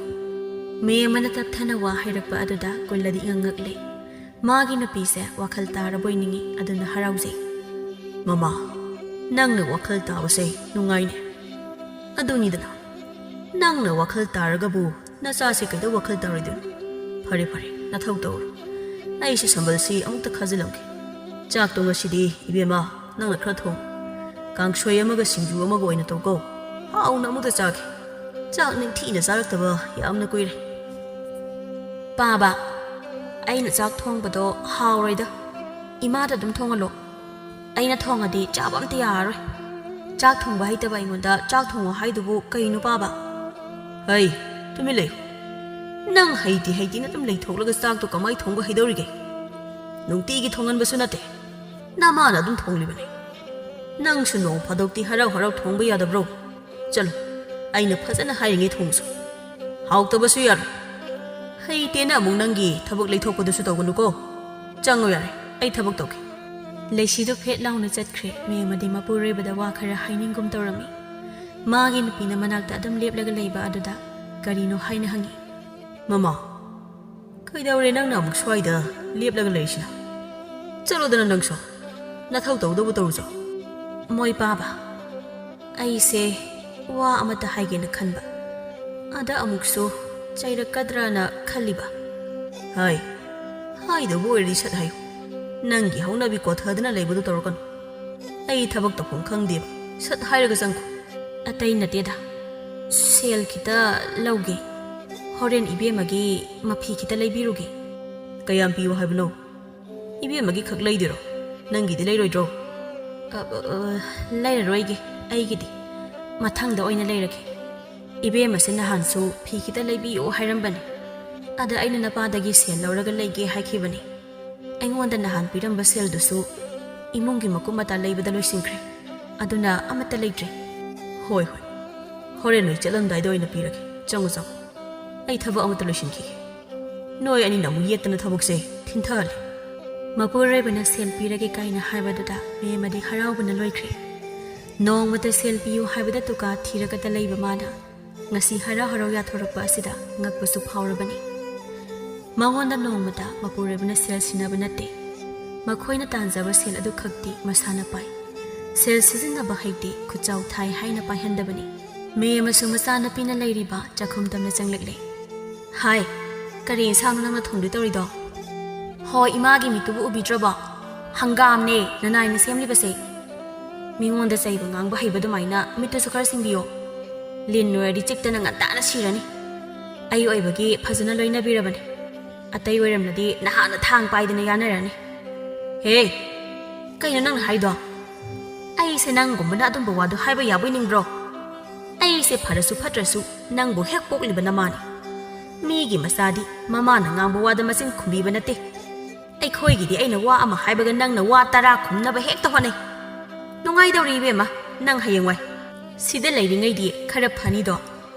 ꯃꯦꯝ ꯑꯃꯅ ꯇꯞꯊꯅ ꯋꯥ ꯍꯥꯏꯔꯛꯄ ꯑꯗꯨꯗ ꯀꯨꯜꯂꯗꯤ ꯏꯉꯛ ꯉꯛꯂꯦ꯫ ꯃꯥꯒꯤ ꯅꯨꯄꯤꯁꯦ ꯋꯥꯈꯜ ꯇꯥꯔꯕꯣꯏ ꯅꯤꯡꯉꯤ, ꯑꯗꯨꯅ ꯍꯔꯥꯎꯖꯩ꯫ ꯃꯃꯥ, ꯅꯪꯅ ꯋꯥꯈꯜ ꯇꯥꯕꯁꯦ ꯅꯨꯡꯉꯥꯏꯅꯦ꯫ ꯑꯗꯨꯅꯤꯗꯅ, ꯅꯪꯅ ꯋꯥꯈꯜ ꯇꯥꯔꯒꯕꯨ ꯅꯆꯥꯁꯦ ꯀꯩꯗꯧ ꯋꯥꯈꯜ ꯇꯥꯔꯣꯏꯗꯣꯏꯅꯣ? ꯐꯔꯦ ꯐꯔꯦ, ꯅꯊꯧ ꯇꯧꯔꯣ꯫ ꯑꯩꯁꯦ ꯁꯝꯕꯜꯁꯤ ꯑꯃꯨꯛꯇ ꯈꯥꯖꯤꯜꯂꯝꯒꯦ꯫ ꯆꯥꯛꯇꯣ ꯉꯁꯤꯗꯤ ꯏꯕꯦꯝꯃ ꯅꯪꯅ ꯈꯔ ꯊꯣꯡ꯫ ꯀꯥꯡꯁꯣꯏ ꯑꯃꯒ ꯁꯤꯡꯖꯨ ꯑꯃꯒ ꯑꯣꯏꯅ ꯇꯧꯀꯣ꯫ ꯍꯥꯎꯅ ꯑꯃꯨꯛꯇ ꯆꯥꯒꯦ꯫ ꯆꯥꯛ ꯅꯤꯡꯊꯤꯅ ꯆꯥꯔꯛꯇꯕ ꯌꯥꯝꯅ ꯀꯨꯏꯔꯦ꯫ ꯄꯥꯕ, ꯑꯩꯅ ꯆꯥꯛ ꯊꯣꯡꯕꯗꯣ ꯍꯥꯎꯔꯣꯏꯗ꯫ ꯏꯃꯥꯗ ꯑꯗꯨꯝ ꯊꯣꯡꯍꯜꯂꯣ꯫ ꯑꯩꯅ ꯊꯣꯡꯉꯗꯤ ꯆꯥꯕ ꯑꯝꯇ ꯌꯥꯔꯔꯣꯏ꯫ ꯆꯥꯛ ꯊꯣꯡꯕ ꯍꯩꯇꯕ ꯑꯩꯉꯣꯟꯗ ꯆꯥꯛ ꯊꯣꯡꯉꯣ ꯍꯥꯏꯗꯨꯕꯨ ꯀꯩꯅꯣ, ꯄꯥꯕ? ꯍꯩ, ꯇꯨꯃꯤꯟ ꯂꯩꯌꯨ꯫ ꯅꯪ ꯍꯩꯇꯦ ꯍꯩꯇꯦꯅ ꯑꯗꯨꯝ ꯂꯩꯊꯣꯛꯂꯒ ꯆꯥꯛꯇꯣ ꯀꯃꯥꯏ ꯊꯣꯡꯕ ꯍꯩꯗꯧꯔꯤꯒꯦ? ꯅꯨꯡꯇꯤꯒꯤ ꯊꯣꯡꯍꯟꯕꯁꯨ ꯅꯠꯇꯦ, ꯅꯃꯥꯅ ꯑꯗꯨꯝ ꯊꯣꯡꯂꯤꯕꯅꯤ꯫ ꯅꯪꯁꯨ ꯅꯣꯡ ꯐꯥꯗꯣꯛꯇꯤ ꯍꯔꯥꯎ ꯍꯔꯥꯎ ꯊꯣꯡꯕ ꯌꯥꯗꯕ꯭ꯔꯣ? ꯆꯠꯂꯣ, ꯑꯩꯅ ꯐꯖꯅ ꯍꯥꯏꯔꯤꯉꯩ ꯊꯣꯡꯁꯨ꯫ ꯍꯥꯎꯇꯕꯁꯨ ꯌꯥꯔꯣꯏ꯫ ꯍꯩꯇꯦꯅ ꯑꯃꯨꯛ ꯅꯪꯒꯤ ꯊꯕꯛ ꯂꯩꯊꯣꯛꯄꯗꯨꯁꯨ ꯇꯧꯒꯅꯨꯀꯣ꯫ ꯆꯪꯉꯣ ꯌꯥꯔꯦ, ꯑꯩ ꯊꯕꯛ ꯇꯧꯒꯦ꯫ ꯂꯩꯁꯤꯗꯣ ꯐꯦꯠ ꯂꯥꯎꯅ ꯆꯠꯈ꯭ꯔꯦ꯫ ꯃꯦꯝꯃꯗꯤ ꯃꯄꯨꯔꯣꯏꯕꯗ ꯋꯥ ꯈꯔ ꯍꯥꯏꯅꯤꯡꯒꯨꯝ ꯇꯧꯔꯝꯃꯤ꯫ ꯃꯥꯒꯤ ꯅꯨꯄꯤꯅ ꯃꯅꯥꯛꯇ ꯑꯗꯨꯝ ꯂꯦꯞꯂꯒ ꯂꯩꯕ ꯑꯗꯨꯗ ꯀꯔꯤꯅꯣ ꯍꯥꯏꯅ ꯍꯪꯉꯤ꯫ ꯃꯃꯥ, ꯀꯩꯗꯧꯔꯦ ꯅꯪꯅ ꯑꯃꯨꯛ ꯁ꯭ꯋꯥꯏꯗ ꯂꯦꯞꯂꯒ ꯂꯩꯔꯤꯁꯤꯅ? ꯆꯠꯂꯣꯗꯅ ꯅꯪꯁꯨ, ꯅꯊꯧ ꯇꯧꯗꯧꯕ ꯇꯧꯔꯨꯆꯣ꯫ ꯃꯣꯏ ꯄꯥꯕ, ꯑꯩꯁꯦ ꯋꯥ ꯑꯃꯇ ꯍꯥꯏꯒꯦꯅ ꯈꯟꯕ, ꯑꯗ ꯑꯃꯨꯛꯁꯨ ꯆꯩꯔꯛꯀꯗ꯭ꯔꯥꯅ ꯈꯜꯂꯤꯕ꯫ ꯍꯥꯏ, ꯍꯥꯏꯗꯧꯕ ꯑꯣꯏꯔꯗꯤ ꯁꯠ ꯍꯥꯏꯌꯨ꯫ ꯅꯪꯒꯤ ꯍꯧꯅꯕꯤ ꯀꯣꯊꯗꯅ ꯂꯩꯕꯗꯨ ꯇꯧꯔꯛꯀꯅꯨ꯫ ꯑꯩ ꯊꯕꯛ ꯇꯧꯐꯝ ꯈꯪꯗꯦꯕ, ꯁꯠ ꯍꯥꯏꯔꯒ ꯆꯪꯈꯣ꯫ ꯑꯇꯩ ꯅꯠꯇꯦꯗ, ꯁꯦꯜ ꯈꯤꯇ ꯂꯧꯒꯦ꯫ ꯍꯣꯔꯦꯟ ꯏꯕꯦꯝꯃꯒꯤ ꯃꯐꯤ ꯈꯤꯇ ꯂꯩꯕꯤꯔꯨꯒꯦ꯫ ꯀꯌꯥꯝ ꯄꯤꯌꯨ ꯍꯥꯏꯕꯅꯣ? ꯏꯕꯦꯝꯃꯒꯤ ꯈꯛ ꯂꯩꯗꯣꯏꯔꯣ? ꯅꯪꯒꯤꯗꯤ ꯂꯩꯔꯣꯏꯗ꯭ꯔꯣ? ꯑ, ꯑ, ꯑ, ꯂꯩꯔꯔꯣꯏꯒꯦ, ꯑꯩꯒꯤꯗꯤ꯫ ꯃꯊꯪꯗ ꯑꯣꯏꯅ ꯂꯩꯔꯒꯦ꯫ ꯏꯕꯦꯝꯃꯁꯦ ꯅꯍꯥꯟꯁꯨ ꯐꯤ ꯈꯤꯇ ꯂꯩꯕꯤꯌꯨ ꯍꯥꯏꯔꯝꯕꯅꯤ꯫ ꯑꯗ ꯑꯩꯅ ꯅꯄꯥꯗꯒꯤ ꯁꯦꯜ ꯂꯧꯔꯒ ꯂꯩꯒꯦ ꯍꯥꯏꯈꯤꯕꯅꯤ꯫ ꯑꯩꯉꯣꯟꯗ ꯅꯍꯥꯟ ꯄꯤꯔꯝꯕ ꯁꯦꯜꯗꯨꯁꯨ ꯏꯃꯨꯡꯒꯤ ꯃꯀꯨꯞ ꯃꯇꯥ ꯂꯩꯕꯗ ꯂꯣꯏꯁꯤꯟꯈ꯭ꯔꯦ꯫ ꯑꯗꯨꯅ ꯑꯃꯠꯇ ꯂꯩꯇ꯭ꯔꯦ꯫ ꯍꯣꯏ, ꯍꯣꯏ꯫ ꯍꯣꯔꯦꯟ ꯅꯣꯏ ꯆꯠꯂꯝꯗꯥꯏꯗ ꯑꯣꯏꯅ ꯄꯤꯔꯒꯦ꯫ ꯆꯪꯉꯨ, ꯆꯪꯉꯨ꯫ ꯑꯩ ꯊꯕꯛ ꯑꯃꯠꯇ ꯂꯣꯏꯁꯤꯟꯈꯤꯒꯦ꯫ ꯅꯣꯏ ꯑꯅꯤꯅ ꯑꯃꯨꯛ ꯌꯦꯠꯇꯅ ꯊꯕꯛꯁꯦ ꯊꯤꯟꯊꯍꯜꯂꯦ꯫ ꯃꯄꯨꯔꯣꯏꯕꯅ ꯁꯦꯜ ꯄꯤꯔꯒꯦ ꯀꯥꯏꯅ ꯍꯥꯏꯕꯗꯨꯗ ꯃꯦꯝꯃꯗꯤ ꯍꯔꯥꯎꯕꯅ ꯂꯣꯏꯈ꯭ꯔꯦ꯫ ꯅꯣꯡꯃꯇ ꯁꯦꯜ ꯄꯤꯌꯨ ꯍꯥꯏꯕꯗ ꯇꯨꯀꯥ ꯊꯤꯔꯒꯇ ꯂꯩꯕ ꯃꯥꯅ ꯉꯁꯤ ꯍꯔꯥꯎ ꯍꯔꯥꯎ ꯌꯥꯊꯣꯔꯛꯄ ꯑꯁꯤꯗ ꯉꯛꯄꯁꯨ ꯐꯥꯎꯔꯕꯅꯤ꯫ ꯃꯉꯣꯟꯗ ꯅꯣꯡꯃꯇ ꯃꯄꯨꯔꯣꯏꯕꯅ ꯁꯦꯜ ꯁꯤꯟꯅꯕ ꯅꯠꯇꯦ꯫ ꯃꯈꯣꯏꯅ ꯇꯥꯟꯖꯕ ꯁꯦꯜ ꯑꯗꯨꯈꯛꯇꯤ ꯃꯁꯥꯅ ꯄꯥꯏ꯫ ꯁꯦꯜ ꯁꯤꯖꯤꯟꯅꯕ ꯍꯩꯇꯦ, ꯈꯨꯠꯆꯥꯎ ꯊꯥꯏ ꯍꯥꯏꯅ ꯄꯥꯏꯍꯟꯗꯕꯅꯤ꯫ ꯃꯦꯝꯃꯁꯨ ꯃꯆꯥꯅꯨꯄꯤꯅ ꯂꯩꯔꯤꯕ ꯆꯥꯛꯈꯨꯝ ꯇꯝꯅ ꯆꯪꯂꯛꯂꯦ꯫ ꯍꯥꯏ, ꯀꯔꯤ ꯏꯟꯁꯥꯡꯅꯣ ꯅꯪꯅ ꯊꯣꯡꯗꯣꯏ ꯇꯧꯔꯤꯗꯣ? ꯍꯣꯏ, ꯏꯃꯥꯒꯤ ꯃꯤꯠꯇꯨꯕꯨ ꯎꯕꯤꯗ꯭ꯔꯕꯣ? ꯍꯪꯒꯥꯝꯅꯦ ꯅꯅꯥꯏꯅ ꯁꯦꯝꯂꯤꯕꯁꯦ꯫ ꯃꯤꯉꯣꯟꯗ ꯆꯩꯕ ꯉꯥꯡꯕ ꯍꯩꯕ ꯑꯗꯨꯃꯥꯏꯅ ꯃꯤꯠꯇꯨꯁꯨ ꯈꯔ ꯁꯤꯡꯕꯤꯌꯣ꯫ ꯂꯤꯟ ꯑꯣꯏꯔꯗꯤ ꯆꯤꯛꯇꯅ ꯉꯟꯇꯥꯅ ꯁꯤꯔꯅꯤ꯫ ꯑꯩ ꯑꯣꯏꯕꯒꯤ ꯐꯖꯅ ꯂꯣꯏꯅꯕꯤꯔꯕꯅꯤ꯫ ꯑꯇꯩ ꯑꯣꯏꯔꯝꯂꯗꯤ ꯅꯍꯥꯟꯅ ꯊꯥꯡ ꯄꯥꯏꯗꯅ ꯌꯥꯅꯔꯅꯤ꯫ ꯍꯦ, ꯀꯩꯅꯣ ꯅꯪꯅ ꯍꯥꯏꯗꯣ? ꯑꯩꯁꯦ ꯅꯪꯒꯨꯝꯕꯅ ꯑꯗꯨꯝꯕ ꯋꯥꯗꯣ ꯍꯥꯏꯕ ꯌꯥꯕꯣꯏ ꯅꯤꯡꯕ꯭ꯔꯣ? ꯑꯩꯁꯦ ꯐꯔꯁꯨ ꯐꯠꯇ꯭ꯔꯁꯨ ꯅꯪꯕꯨ ꯍꯦꯛ ꯄꯣꯛꯂꯤꯕ ꯅꯃꯥꯅꯤ꯫ ꯃꯤꯒꯤ ꯃꯆꯥꯗꯤ ꯃꯃꯥꯅ ꯉꯥꯡꯕ ꯋꯥꯗ ꯃꯆꯤꯟ ꯈꯨꯝꯕꯤꯕ ꯅꯠꯇꯦ꯫ ꯑꯩꯈꯣꯏꯒꯤꯗꯤ ꯑꯩꯅ ꯋꯥ ꯑꯃ ꯍꯥꯏꯕꯒ ꯅꯪꯅ ꯋꯥ ꯇꯔꯥ ꯈꯨꯝꯅꯕ ꯍꯦꯛꯇ ꯍꯣꯠꯅꯩ꯫ ꯅꯨꯡꯉꯥꯏꯗꯧꯔꯤ ꯏꯕꯦꯝꯃ, ꯅꯪ ꯍꯌꯦꯡꯋꯥꯏ꯫ ꯁꯤꯗ ꯂꯩꯔꯤꯉꯩꯗꯤ ꯈꯔ ꯐꯅꯤꯗꯣ,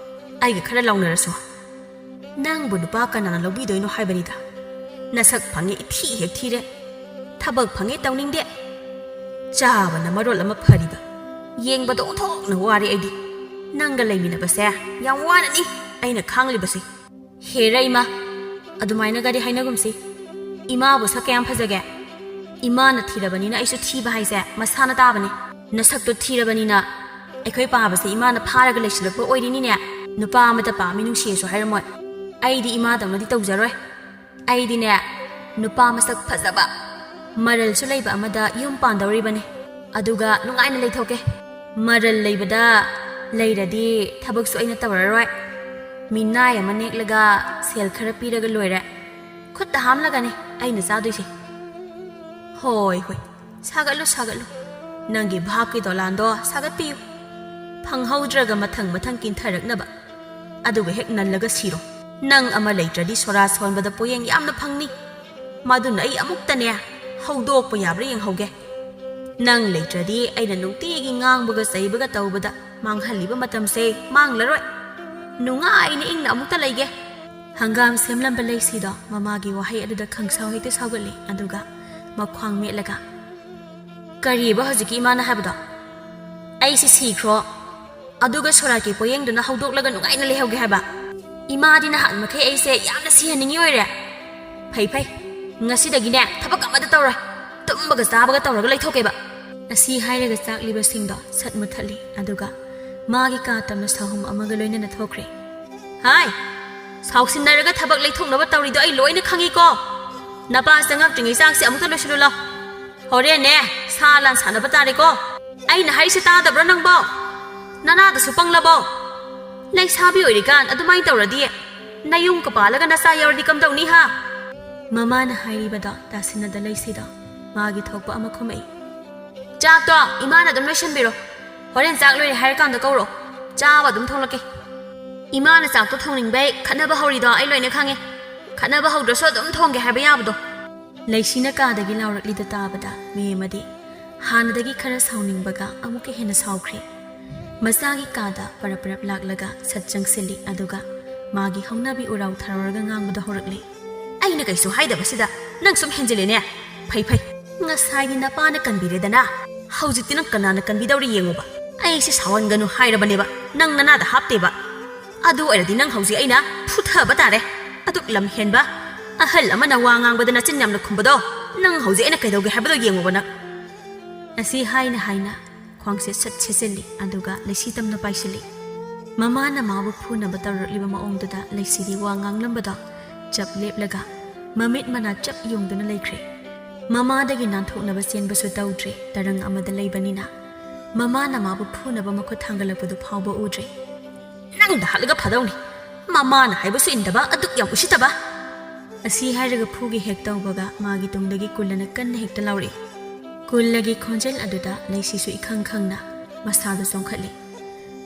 ꯑꯩꯒ ꯈꯔ ꯂꯥꯎꯅꯔꯁꯨ꯫ ꯅꯪꯕꯨ ꯅꯨꯄꯥ ꯀꯅꯥꯅ ꯂꯧꯕꯤꯗꯣꯏꯅꯣ ꯍꯥꯏꯕꯅꯤꯗ꯫ ꯅꯁꯛ ꯐꯪꯉꯦ ꯏꯊꯤ ꯍꯦꯛ ꯊꯤꯔꯦ, ꯊꯕꯛ ꯐꯪꯉꯦ ꯇꯧꯅꯤꯡꯗꯦ, ꯆꯥꯕꯅ ꯃꯔꯣꯜ ꯑꯃ ꯐꯔꯤꯕ꯫ ꯌꯦꯡꯕꯗ ꯑꯣꯟꯊꯣꯛꯅ ꯋꯥꯔꯦ ꯑꯩꯗꯤ꯫ ꯅꯪꯒ ꯂꯩꯃꯤꯟꯅꯕꯁꯦ ꯌꯥꯝ ꯋꯥꯅꯅꯤ ꯑꯩꯅ ꯈꯥꯡꯂꯤꯕꯁꯦ꯫ ꯍꯦꯔꯥ ꯏꯃꯥ, ꯑꯗꯨꯃꯥꯏꯅꯒꯗꯤ ꯍꯥꯏꯅꯒꯨꯝꯁꯤ꯫ ꯏꯃꯥꯕꯨ ꯁꯛ ꯀꯌꯥꯝ ꯐꯖꯒꯦ? ꯏꯃꯥꯅ ꯊꯤꯔꯕꯅꯤꯅ ꯑꯩꯁꯨ ꯊꯤꯕ ꯍꯥꯏꯁꯦ ꯃꯁꯥꯅ ꯇꯥꯕꯅꯤ꯫ ꯅꯁꯛꯇꯣ ꯊꯤꯔꯕꯅꯤꯅ ꯑꯩꯈꯣꯏ ꯄꯥꯕꯁꯦ ꯏꯃꯥꯅ ꯐꯥꯔꯒ ꯂꯩꯁꯤꯜꯂꯛꯄ ꯑꯣꯏꯔꯤꯅꯤꯅꯦ꯫ ꯅꯨꯄꯥ ꯑꯃꯗ ꯄꯥꯝꯃꯤ ꯅꯨꯡꯁꯤꯌꯦꯁꯨ ꯍꯥꯏꯔꯝꯃꯣꯏ꯫ ꯑꯩꯗꯤ ꯏꯃꯥꯗꯧꯅꯗꯤ ꯇꯧꯖꯔꯣꯏ꯫ ꯑꯩꯗꯤꯅꯦ, ꯅꯨꯄꯥ ꯃꯁꯛ ꯐꯖꯕ, ꯃꯔꯜꯁꯨ ꯂꯩꯕ ꯑꯃꯗ ꯌꯨꯝ ꯄꯥꯟꯗꯧꯔꯤꯕꯅꯤ꯫ ꯑꯗꯨꯒ ꯅꯨꯡꯉꯥꯏꯅ ꯂꯩꯊꯣꯛꯀꯦ꯫ ꯃꯔꯜ ꯂꯩꯕꯗ ꯂꯩꯔꯗꯤ ꯊꯕꯛꯁꯨ ꯑꯩꯅ ꯇꯧꯔꯔꯣꯏ꯫ ꯃꯤꯅꯥꯏ ꯑꯃ ꯅꯦꯛꯂꯒ ꯁꯦꯜ ꯈꯔ ꯄꯤꯔꯒ ꯂꯣꯏꯔꯦ꯫ ꯈꯨꯠꯇ ꯍꯥꯝꯂꯒꯅꯤ ꯑꯩꯅ ꯆꯥꯗꯣꯏꯁꯦ꯫ ꯍꯣꯏ, ꯍꯣꯏ, ꯁꯥꯒꯠꯂꯨ, ꯁꯥꯒꯠꯂꯨ꯫ ꯅꯪꯒꯤ ꯚꯥꯞꯀꯤ ꯗꯣꯂꯥꯟꯗꯣ ꯁꯥꯒꯠꯄꯤꯌꯨ꯫ ꯐꯪꯍꯧꯗ꯭ꯔꯒ ꯃꯊꯪ ꯃꯊꯪ ꯀꯤꯟꯊꯔꯛꯅꯕ꯫ ꯑꯗꯨꯒ ꯍꯦꯛ ꯅꯜꯂꯒ ꯁꯤꯔꯣ꯫ ꯅꯪ ꯑꯃ ꯂꯩꯇ꯭ꯔꯗꯤ ꯁꯣꯔꯥ ꯁꯣꯟꯕꯗ ꯄꯣꯌꯦꯡ ꯌꯥꯝꯅ ꯐꯪꯅꯤ꯫ ꯃꯗꯨꯅ ꯑꯩ ꯑꯃꯨꯛꯇꯅꯦ ꯍꯧꯗꯣꯛꯄ ꯌꯥꯕ꯭ꯔꯥ ꯌꯦꯡꯍꯧꯒꯦ꯫ ꯅꯪ ꯂꯩꯇ꯭ꯔꯗꯤ ꯑꯩꯅ ꯅꯨꯡꯇꯤꯒꯤ ꯉꯥꯡꯕꯒ ꯆꯩꯕꯒ ꯇꯧꯕꯗ ꯃꯥꯡꯍꯜꯂꯤꯕ ꯃꯇꯝꯁꯦ ꯃꯥꯡꯂꯔꯣꯏ꯫ ꯅꯨꯡꯉꯥꯏꯅ ꯏꯪꯅ ꯑꯃꯨꯛꯇ ꯂꯩꯒꯦ꯫ ꯍꯪꯒꯥꯝ ꯁꯦꯝꯂꯝꯕ ꯂꯩꯁꯤꯗꯣ ꯃꯃꯥꯒꯤ ꯋꯥꯍꯩ ꯑꯗꯨꯗ ꯈꯪꯁꯥꯎ ꯍꯦꯛꯇ ꯁꯥꯎꯒꯠꯂꯤ, ꯑꯗꯨꯒ ꯃꯈ꯭ꯋꯥꯡ ꯃꯦꯠꯂꯒ, "ꯀꯔꯤꯕ ꯍꯧꯖꯤꯛꯀꯤ ꯏꯃꯥꯅ ꯍꯥꯏꯕꯗꯣ? ꯑꯩꯁꯤ ꯁꯤꯈ꯭ꯔꯣ, ꯑꯗꯨꯒ ꯁꯣꯔꯥꯠꯀꯤ ꯄꯣꯌꯦꯡꯗꯨꯅ ꯍꯧꯗꯣꯛꯂꯒ ꯅꯨꯡꯉꯥꯏꯅ ꯂꯩꯍꯧꯒꯦ ꯍꯥꯏꯕ? ꯏꯃꯥꯗꯤ ꯅꯍꯥꯟ ꯃꯈꯩ ꯑꯩꯁꯦ ꯌꯥꯝꯅ ꯁꯤꯍꯟꯅꯤꯡꯉꯤ ꯑꯣꯏꯔꯦ꯫ ꯐꯩ, ꯐꯩ, ꯉꯁꯤꯗꯒꯤꯅꯦ ꯊꯕꯛ ꯑꯃꯠꯇ ꯇꯧꯔꯣꯏ, ꯇꯨꯝꯕꯒ ꯆꯥꯕꯒ ꯇꯧꯔꯒ ꯂꯩꯊꯣꯛꯀꯦꯕ"꯫ ꯑꯁꯤ ꯍꯥꯏꯔꯒ ꯆꯥꯛꯂꯤꯕꯁꯤꯡꯗꯣ ꯁꯠ ꯃꯨꯊꯠꯂꯤ, ꯑꯗꯨꯒ ꯃꯥꯒꯤ ꯀꯥ ꯇꯝꯅ ꯁꯥꯍꯨꯝ ꯑꯃꯒ ꯂꯣꯏꯅꯅ ꯊꯣꯛꯈ꯭ꯔꯦ꯫ "ꯍꯥꯏ, ꯁꯥꯎꯁꯤꯟꯅꯔꯒ ꯊꯕꯛ ꯂꯩꯊꯣꯛꯅꯕ ꯇꯧꯔꯤꯗꯣ ꯑꯩ ꯂꯣꯏꯅ ꯈꯪꯉꯤꯀꯣ꯫ ꯅꯄꯥ ꯆꯪꯉꯛꯇ꯭ꯔꯤꯉꯩ ꯆꯥꯛꯁꯦ ꯑꯃꯨꯛꯇ ꯂꯣꯏꯁꯤꯜꯂꯨ ꯂꯥꯎ꯫ ꯍꯣꯔꯦꯟꯅꯦ ꯁꯥ ꯂꯥꯟ ꯁꯥꯟꯅꯕ ꯇꯥꯔꯦꯀꯣ꯫ ꯑꯩꯅ ꯍꯥꯏꯔꯤꯁꯦ ꯇꯥꯗꯕ꯭ꯔꯣ ꯅꯪꯕꯣ? ꯅꯅꯥꯗꯨꯁꯨ ꯄꯪꯂꯕꯣ?" ꯂꯩꯁꯥꯕꯤ ꯑꯣꯏꯔꯤꯀꯥꯟ ꯑꯗꯨꯃꯥꯏꯅ ꯇꯧꯔꯗꯤ ꯅꯌꯨꯝꯒ ꯄꯥꯜꯂꯒ ꯅꯆꯥ ꯌꯥꯎꯔꯗꯤ ꯀꯝꯗꯧꯅꯤ ꯍꯥ? ꯃꯃꯥꯅ ꯍꯥꯏꯔꯤꯕꯗꯣ ꯇꯥꯁꯤꯟꯅꯗ ꯂꯩꯁꯤꯗꯣ ꯃꯥꯒꯤ ꯊꯣꯛꯄ ꯑꯃ ꯈꯨꯝꯃꯛꯏ꯫ "ꯆꯥꯛꯇꯣ ꯏꯃꯥꯅ ꯑꯗꯨꯝ ꯂꯣꯏꯁꯤꯟꯕꯤꯔꯣ꯫ ꯍꯣꯔꯦꯟ ꯆꯥꯛ ꯂꯣꯏꯔꯦ ꯍꯥꯏꯔꯀꯥꯟꯗ ꯀꯧꯔꯣ꯫ ꯆꯥꯕ ꯑꯗꯨꯝ ꯊꯣꯡꯂꯛꯀꯦ꯫ ꯏꯃꯥꯅ ꯆꯥꯛꯇꯣ ꯊꯣꯡꯅꯤꯡꯕꯩ ꯈꯠꯅꯕ ꯍꯧꯔꯤꯗꯣ ꯑꯩ ꯂꯣꯏꯅ ꯈꯪꯉꯦ꯫ ꯈꯠꯅꯕ ꯍꯧꯗ꯭ꯔꯁꯨ ꯑꯗꯨꯝ ꯊꯣꯡꯒꯦ ꯍꯥꯏꯕ ꯌꯥꯕꯗꯣ"꯫ ꯂꯩꯁꯤꯅ ꯀꯥꯗꯒꯤ ꯂꯥꯎꯔꯛꯂꯤꯗꯣ ꯇꯥꯕꯗ ꯃꯦꯝꯃꯗꯤ ꯍꯥꯟꯅꯗꯒꯤ ꯈꯔ ꯁꯥꯎꯅꯤꯡꯕꯒ ꯑꯃꯨꯛꯀ ꯍꯦꯟꯅ ꯁꯥꯎꯈ꯭ꯔꯦ꯫ ꯃꯆꯥꯒꯤ ꯀꯥꯗ ꯄꯔꯞ ꯄꯔꯞ ꯂꯥꯛꯂꯒ ꯁꯠ ꯆꯪꯁꯤꯜꯂꯤ, ꯑꯗꯨꯒ ꯃꯥꯒꯤ ꯍꯧꯅꯕꯤ ꯎꯔꯥꯎ ꯊꯥꯔꯧꯔꯒ ꯉꯥꯡꯕꯗꯣ ꯍꯧꯔꯛꯂꯤ꯫ "ꯑꯩꯅ ꯀꯩꯁꯨ ꯍꯥꯏꯗꯕꯁꯤꯗ ꯅꯪ ꯁꯨꯝ ꯍꯦꯟꯖꯤꯜꯂꯦꯅꯦ꯫ ꯐꯩ ꯐꯩ, ꯉꯁꯥꯏꯗꯤ ꯅꯄꯥꯅ ꯀꯟꯕꯤꯔꯦꯗꯅ, ꯍꯧꯖꯤꯛꯇꯤ ꯅꯪ ꯀꯅꯥꯅ ꯀꯟꯕꯤꯗꯧꯔꯤ ꯌꯦꯡꯉꯨꯕ꯫ ꯑꯩꯁꯦ ꯁꯥꯎꯍꯟꯒꯅꯨ ꯍꯥꯏꯔꯕꯅꯦꯕ, ꯅꯪ ꯅꯅꯥꯗ ꯍꯥꯞꯇꯦꯕ꯫ ꯑꯗꯨ ꯑꯣꯏꯔꯗꯤ ꯅꯪ ꯍꯧꯖꯤꯛ ꯑꯩꯅ ꯐꯨꯊꯕ ꯇꯥꯔꯦ꯫ ꯑꯗꯨꯛ ꯂꯝ ꯍꯦꯟꯕ ꯑꯍꯜ ꯑꯃꯅ ꯋꯥ ꯉꯥꯡꯕꯗ ꯅꯆꯤꯟ ꯌꯥꯝꯅ ꯈꯨꯝꯕꯗꯣ, ꯅꯪ ꯍꯧꯖꯤꯛ ꯑꯩꯅ ꯀꯩꯗꯧꯒꯦ ꯍꯥꯏꯕꯗꯣ ꯌꯦꯡꯉꯨꯕ ꯅꯪ"꯫ ꯑꯁꯤ ꯍꯥꯏꯅ ꯍꯥꯏꯅ ꯈ꯭ꯋꯥꯡꯁꯦ ꯁꯠ ꯁꯦꯠꯆꯤꯜꯂꯤ, ꯑꯗꯨꯒ ꯂꯩꯁꯤ ꯇꯝꯅ ꯄꯥꯏꯁꯤꯜꯂꯤ꯫ ꯃꯃꯥꯅ ꯃꯥꯕꯨ ꯐꯨꯅꯕ ꯇꯧꯔꯛꯂꯤꯕ ꯃꯑꯣꯡꯗꯨꯗ ꯂꯩꯁꯤꯗꯤ ꯋꯥ ꯉꯥꯡꯂꯝꯕꯗꯣ ꯆꯞ ꯂꯦꯞꯂꯒ ꯃꯃꯤꯠ ꯃꯅꯥ ꯆꯞ ꯌꯨꯡꯗꯨꯅ ꯂꯩꯈ꯭ꯔꯦ꯫ ꯃꯃꯥꯗꯒꯤ ꯅꯥꯟꯊꯣꯛꯅꯕ ꯆꯦꯟꯕꯁꯨ ꯇꯧꯗ꯭ꯔꯦ, ꯇꯔꯪ ꯑꯃꯗ ꯂꯩꯕꯅꯤꯅ꯫ ꯃꯃꯥꯅ ꯃꯥꯕꯨ ꯐꯨꯅꯕ ꯃꯈꯨꯠ ꯊꯥꯡꯒꯠꯂꯛꯄꯗꯨ ꯐꯥꯎꯕ ꯎꯗ꯭ꯔꯦ꯫ "ꯅꯪꯗ ꯍꯥꯠꯂꯒ ꯐꯗꯧꯅꯤ꯫ ꯃꯃꯥꯅ ꯍꯥꯏꯕꯁꯨ ꯏꯟꯗꯕ, ꯑꯗꯨꯛ ꯌꯥꯝ ꯎꯁꯤꯠꯇꯕ"꯫ ꯑꯁꯤ ꯍꯥꯏꯔꯒ ꯐꯨꯒꯦ ꯍꯦꯛ ꯇꯧꯕꯒ ꯃꯥꯒꯤ ꯇꯨꯡꯗꯒꯤ ꯀꯨꯜꯂꯅ ꯀꯟꯅ ꯍꯦꯛꯇ ꯂꯥꯎꯔꯛꯏ꯫ ꯀꯨꯜꯂꯒꯤ ꯈꯣꯟꯖꯦꯜ ꯑꯗꯨꯗ ꯂꯩꯁꯤꯁꯨ ꯏꯈꯪ ꯈꯪꯅ ꯃꯁꯥꯗꯨ ꯆꯣꯡꯈꯠꯂꯤ꯫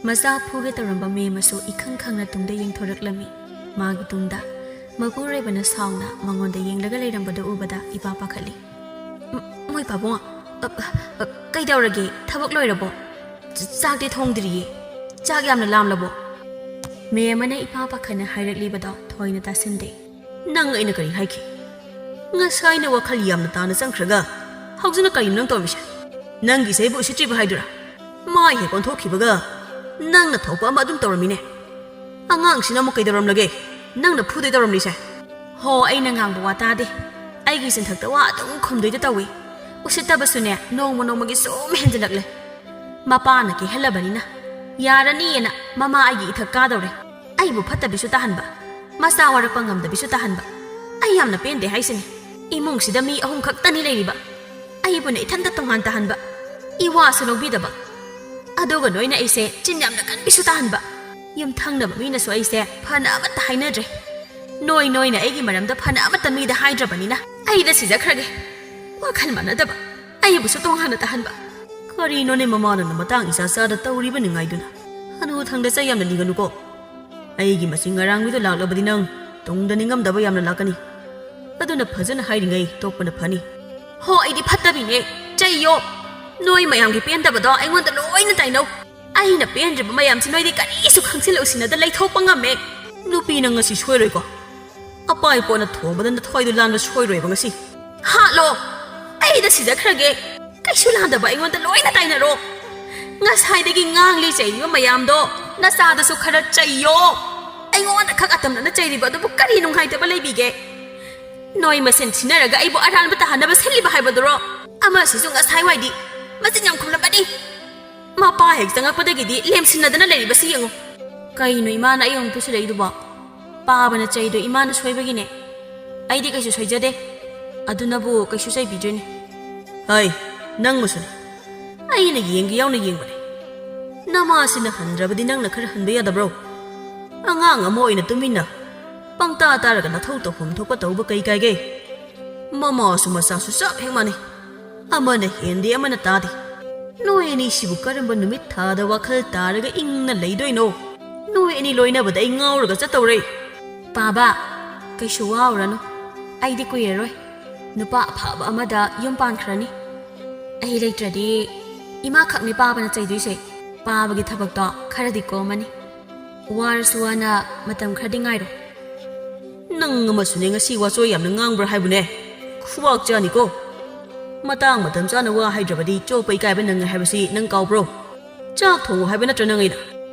ꯃꯆꯥ ꯐꯨꯒꯦ ꯇꯧꯔꯝꯕ ꯃꯦꯝ ꯑꯃꯁꯨ ꯏꯈꯪ ꯈꯪꯅ ꯇꯨꯡꯗ ꯌꯦꯡꯊꯣꯔꯛꯂꯝꯃꯤ꯫ ꯃꯥꯒꯤ ꯇꯨꯡꯗ ꯃꯄꯨꯔꯣꯏꯕꯅ ꯁꯥꯎꯅ ꯃꯉꯣꯟꯗ ꯌꯦꯡꯂꯒ ꯂꯩꯔꯝꯕꯗꯨ ꯎꯕꯗ ꯏꯄꯥ ꯄꯥꯈꯠꯂꯤ꯫ "ꯃ-, ꯃꯣꯏ ꯄꯥꯕꯨꯡ, ꯑ, ꯑ, ꯀꯩꯗꯧꯔꯒꯦ? ꯊꯕꯛ ꯂꯣꯏꯔꯕꯣ? ꯆ-, ꯆꯥꯛꯇꯤ ꯊꯣꯡꯗ꯭ꯔꯤꯌꯦ꯫ ꯆꯥꯛ ꯌꯥꯝꯅ ꯂꯥꯝꯂꯕꯣ?" ꯃꯦꯝ ꯑꯃꯅ ꯏꯄꯥ ꯄꯥꯈꯠꯅ ꯍꯥꯏꯔꯛꯂꯤꯕꯗꯣ ꯊꯣꯏꯅ ꯇꯥꯁꯤꯟꯗꯦ꯫ "ꯅꯪ ꯑꯩꯅ ꯀꯔꯤ ꯍꯥꯏꯈꯤ? ꯉꯁꯥꯏꯅ ꯋꯥꯈꯜ ꯌꯥꯝꯅ ꯇꯥꯅ ꯆꯪꯈ꯭ꯔꯒ ꯍꯧꯖꯤꯛꯅ ꯀꯔꯤꯅꯣ ꯅꯪ ꯇꯧꯔꯝꯃꯤꯁꯦ? ꯅꯪꯒꯤꯁꯦ ꯑꯩꯕꯨ ꯎꯁꯤꯠꯇ꯭ꯔꯤꯕ ꯍꯥꯏꯗꯨꯔꯥ? ꯃꯥꯏ ꯍꯦꯛ ꯑꯣꯟꯊꯣꯛꯈꯤꯕꯒ ꯅꯪꯅ ꯊꯣꯛꯄ ꯑꯃ ꯑꯗꯨꯝ ꯇꯧꯔꯝꯃꯤꯅꯦ꯫ ꯑꯉꯥꯡꯁꯤꯅ ꯑꯃꯨꯛ ꯀꯩꯗꯧꯔꯝꯂꯒꯦ? ꯅꯪꯅ ꯐꯨꯗꯣꯏ ꯇꯧꯔꯝꯂꯤꯁꯦ?" "ꯍꯣ, ꯑꯩꯅ ꯉꯥꯡꯕ ꯋꯥ ꯇꯥꯗꯦ꯫ ꯑꯩꯒꯤ ꯆꯤꯟꯊꯛꯇ ꯋꯥ ꯑꯗꯨꯝ ꯈꯨꯝꯗꯣꯏꯗ ꯇꯧꯏ꯫ ꯎꯁꯤꯠꯇꯕꯁꯨꯅꯦ ꯅꯣꯡꯃ ꯅꯣꯡꯃꯒꯤ ꯁꯨꯝ ꯍꯦꯟꯖꯤꯜꯂꯛꯂꯦ꯫ ꯃꯄꯥꯅ ꯀꯦꯍꯜꯂꯕꯅꯤꯅ ꯌꯥꯔꯅꯤꯌꯦꯅ ꯃꯃꯥ ꯑꯩꯒꯤ ꯏꯊꯛ ꯀꯥꯗꯧꯔꯦ꯫ ꯑꯩꯕꯨ ꯐꯠꯇꯕꯤꯁꯨ ꯇꯥꯍꯟꯕ, ꯃꯆꯥ ꯋꯥꯔꯛꯄ ꯉꯝꯗꯕꯤꯁꯨ ꯇꯥꯍꯟꯕ꯫ ꯑꯩ ꯌꯥꯝꯅ ꯄꯦꯟꯗꯦ ꯍꯥꯏꯁꯤꯅꯤ꯫ ꯏꯃꯨꯡꯁꯤꯗ ꯃꯤ ꯑꯍꯨꯝ ꯈꯛꯇꯅꯤ ꯂꯩꯔꯤꯕ꯫ ꯑꯩꯕꯨꯅ ꯏꯊꯟꯇ ꯇꯣꯉꯥꯟ ꯇꯥꯍꯟꯕ, ꯏꯋꯥꯁꯨ ꯂꯧꯕꯤꯗꯕ꯫ ꯑꯗꯨꯒ ꯅꯣꯏꯅ ꯑꯩꯁꯦ ꯆꯤꯟ ꯌꯥꯝꯅ ꯀꯟꯕꯤꯁꯨ ꯇꯥꯍꯟꯕ꯫ ꯌꯨꯝꯊꯪꯅꯕ ꯃꯤꯅꯁꯨ ꯑꯩꯁꯦ ꯐꯅ ꯑꯃꯠꯇ ꯍꯥꯏꯅꯗ꯭ꯔꯦ꯫ ꯅꯣꯏ ꯅꯣꯏꯅ ꯑꯩꯒꯤ ꯃꯔꯝꯗ ꯐꯅ ꯑꯃꯠꯇ ꯃꯤꯗ ꯍꯥꯏꯗ꯭ꯔꯕꯅꯤꯅ ꯑꯩꯗ ꯁꯤꯖꯈ꯭ꯔꯒꯦ꯫ ꯋꯥꯈꯜ ꯃꯥꯟꯅꯗꯕ, ꯑꯩꯕꯨꯁꯨ ꯇꯣꯉꯥꯟꯅ ꯇꯥꯍꯟꯕ꯫ ꯀꯔꯤꯅꯣꯅꯦ ꯃꯃꯥ, ꯅꯪꯅ ꯃꯇꯥꯡ ꯏꯆꯥ ꯆꯥꯗ ꯇꯧꯔꯤꯕ ꯅꯤꯡꯉꯥꯏꯗꯨꯅ? ꯍꯅꯨ ꯊꯪꯗ ꯆꯩ ꯌꯥꯝꯅ ꯅꯤꯒꯅꯨꯀꯣ꯫ ꯑꯩꯒꯤ ꯃꯁꯤ ꯉꯔꯥꯡꯒꯤꯗꯣ ꯂꯥꯛꯂꯕꯗꯤ ꯅꯪ ꯇꯨꯡꯗ ꯅꯤꯡꯉꯝꯗꯕ ꯌꯥꯝꯅ ꯂꯥꯛꯀꯅꯤ꯫ ꯑꯗꯨꯅ ꯐꯖꯅ ꯍꯥꯏꯔꯤꯉꯩ ꯇꯣꯛꯄꯅ ꯐꯅꯤ꯫ ꯍꯣ, ꯑꯩꯗꯤ ꯐꯠꯇꯕꯤꯅꯦ꯫ ꯆꯩꯌꯣ꯫ ꯅꯣꯏ ꯃꯌꯥꯝꯒꯤ ꯄꯦꯟꯗꯕꯗꯣ ꯑꯩꯉꯣꯟꯗ ꯂꯣꯏꯅ ꯇꯥꯏꯅꯧ꯫ ꯑꯩꯅ ꯄꯦꯟꯗ꯭ꯔꯤꯕ ꯃꯌꯥꯝꯁꯤ ꯅꯣꯏꯗꯤ ꯀꯔꯤꯁꯨ ꯈꯪꯖꯤꯜꯂ ꯎꯁꯤꯟꯅꯗ ꯂꯩꯊꯣꯛꯄ ꯉꯝꯃꯦ꯫ ꯅꯨꯄꯤ, ꯅꯪ ꯉꯁꯤ ꯁꯣꯏꯔꯣꯏꯀꯣ? ꯑꯄꯥꯏ ꯄꯣꯠꯅ ꯊꯣꯡꯕꯗ ꯅꯊ꯭ꯋꯥꯏꯗꯣ ꯂꯥꯟꯕ ꯁꯣꯏꯔꯣꯏꯕ ꯉꯁꯤ꯫ ꯍꯥꯠꯂꯣ! ꯑꯩꯗ ꯁꯤꯖꯈ꯭ꯔꯒꯦ꯫ ꯀꯩꯁꯨ ꯂꯥꯟꯗꯕ ꯑꯩꯉꯣꯟꯗ ꯂꯣꯏꯅ ꯇꯥꯏꯅꯔꯣ꯫ ꯉꯁꯥꯏꯗꯒꯤ ꯉꯥꯡꯂꯤ ꯆꯩꯔꯤꯕ ꯃꯌꯥꯝꯗꯣ ꯅꯆꯥꯗꯁꯨ ꯈꯔ ꯆꯩꯌꯣ꯫ ꯑꯩꯉꯣꯟꯗ ꯈꯛ ꯑꯇꯝꯅꯅ ꯆꯩꯔꯤꯕ ꯑꯗꯨꯕꯨ ꯀꯔꯤ ꯅꯨꯡꯉꯥꯏꯇꯕ ꯂꯩꯕꯤꯒꯦ? ꯅꯣꯏ ꯃꯁꯦꯟ ꯁꯤꯟꯅꯔꯒ ꯑꯩꯕꯨ ꯑꯔꯥꯟꯕ ꯇꯥꯍꯟꯅꯕ ꯁꯤꯜꯂꯤꯕ ꯍꯥꯏꯕꯗꯨꯔꯣ? ꯑꯃꯁꯤꯁꯨ ꯉꯁꯥꯏꯋꯥꯏꯗꯤ ꯃꯆꯤꯟ ꯌꯥꯝ ꯈꯨꯝꯂꯝꯕꯅꯤ꯫ ꯃꯄꯥ ꯍꯦꯛ ꯆꯪꯉꯛꯄꯗꯒꯤꯗꯤ ꯂꯦꯝꯁꯤꯟꯅꯗꯅ ꯂꯩꯔꯤꯕꯁꯤ ꯌꯦꯡꯉꯨ꯫ ꯀꯩꯅꯣ ꯏꯃꯥꯅ ꯑꯩ ꯑꯃꯨꯛ ꯄꯨꯁꯤꯜꯂꯛꯏꯗꯨꯕꯣ? ꯄꯥꯕꯅ ꯆꯩꯗꯣ ꯏꯃꯥꯅ ꯁꯣꯏꯕꯒꯤꯅꯦ꯫ ꯑꯩꯗꯤ ꯀꯩꯁꯨ ꯁꯣꯏꯖꯗꯦ꯫ ꯑꯗꯨꯅꯕꯨ ꯀꯩꯁꯨ ꯆꯩꯕꯤꯗ꯭ꯔꯤꯅꯦ꯫ ꯍꯩ, ꯅꯪꯕꯨꯁꯨꯅꯦ꯫ ꯑꯩꯅ ꯌꯦꯡꯒꯦ ꯌꯥꯎꯅ ꯌꯦꯡꯕꯅꯦ꯫ ꯅꯃꯥꯁꯤꯅ ꯍꯟꯗ꯭ꯔꯕꯗꯤ ꯅꯪꯅ ꯈꯔ ꯍꯟꯕ ꯌꯥꯗꯕ꯭ꯔꯣ? ꯑꯉꯥꯡ ꯑꯃ ꯑꯣꯏꯅ ꯇꯨꯃꯤꯟꯅ ꯄꯪꯇꯥ ꯇꯥꯔꯒ ꯅꯊꯧ ꯇꯧꯐꯝ ꯊꯣꯛꯄ ꯇꯧꯕ ꯀꯩ ꯀꯥꯏꯒꯦ? ꯃꯃꯥꯁꯨ ꯃꯆꯥꯁꯨ ꯆꯞ ꯍꯦꯛ ꯃꯥꯟꯅꯩ꯫ ꯑꯃꯅ ꯍꯦꯟꯗꯦ, ꯑꯃꯅ ꯇꯥꯗꯦ꯫ ꯅꯣꯏ ꯑꯅꯤꯁꯤꯕꯨ ꯀꯔꯝꯕ ꯅꯨꯃꯤꯠ ꯊꯥꯗ ꯋꯥꯈꯜ ꯇꯥꯔꯒ ꯏꯪꯅ ꯂꯩꯗꯣꯏꯅꯣ? ꯅꯣꯏ ꯑꯅꯤ ꯂꯣꯏꯅꯕꯗ ꯑꯩ ꯉꯥꯎꯔꯒ ꯆꯠꯇꯧꯔꯦ꯫ ꯄꯥꯕ, ꯀꯩꯁꯨ ꯋꯥꯎꯔꯅꯨ꯫ ꯑꯩꯗꯤ ꯀꯨꯏꯔꯔꯣꯏ ꯅꯨꯄꯥ ꯑꯐꯕ ꯑꯃꯗ ꯌꯨꯝ ꯄꯥꯟꯈ꯭ꯔꯅꯤ꯫ ꯑꯩ ꯂꯩꯇ꯭ꯔꯗꯤ ꯏꯃꯥꯈꯛꯅꯤ ꯄꯥꯕꯅ ꯆꯩꯗꯣꯏꯁꯦ꯫ ꯄꯥꯕꯒꯤ ꯊꯕꯛꯇꯣ ꯈꯔꯗꯤ ꯀꯣꯝꯃꯅꯤ꯫ ꯋꯥꯔꯁꯨ ꯋꯥꯅ ꯃꯇꯝ ꯈꯔꯗꯤ ꯉꯥꯏꯔꯣ꯫ ꯅꯪ ꯑꯃꯁꯨꯅꯦ ꯉꯁꯤ ꯋꯥꯆꯣꯏ ꯌꯥꯝꯅ ꯉꯥꯡꯕ꯭ꯔꯥ ꯍꯥꯏꯕꯅꯦ꯫ ꯈꯨꯋꯥꯛ ꯆꯥꯅꯤꯀꯣ꯫ ꯃꯇꯥꯡ ꯃꯇꯝ ꯆꯥꯅ ꯋꯥ ꯍꯥꯏꯗ꯭ꯔꯕꯗꯤ ꯆꯣꯞꯄ ꯏꯀꯥꯏꯕ ꯅꯪꯉꯦ ꯍꯥꯏꯕꯁꯤ ꯅꯪ ꯀꯥꯎꯕ꯭ꯔꯣ? ꯆꯥꯛ ꯊꯣꯡꯉꯨ ꯍꯥꯏꯕ ꯅꯠꯇ꯭ꯔ ꯅꯪ ꯑꯩꯅ?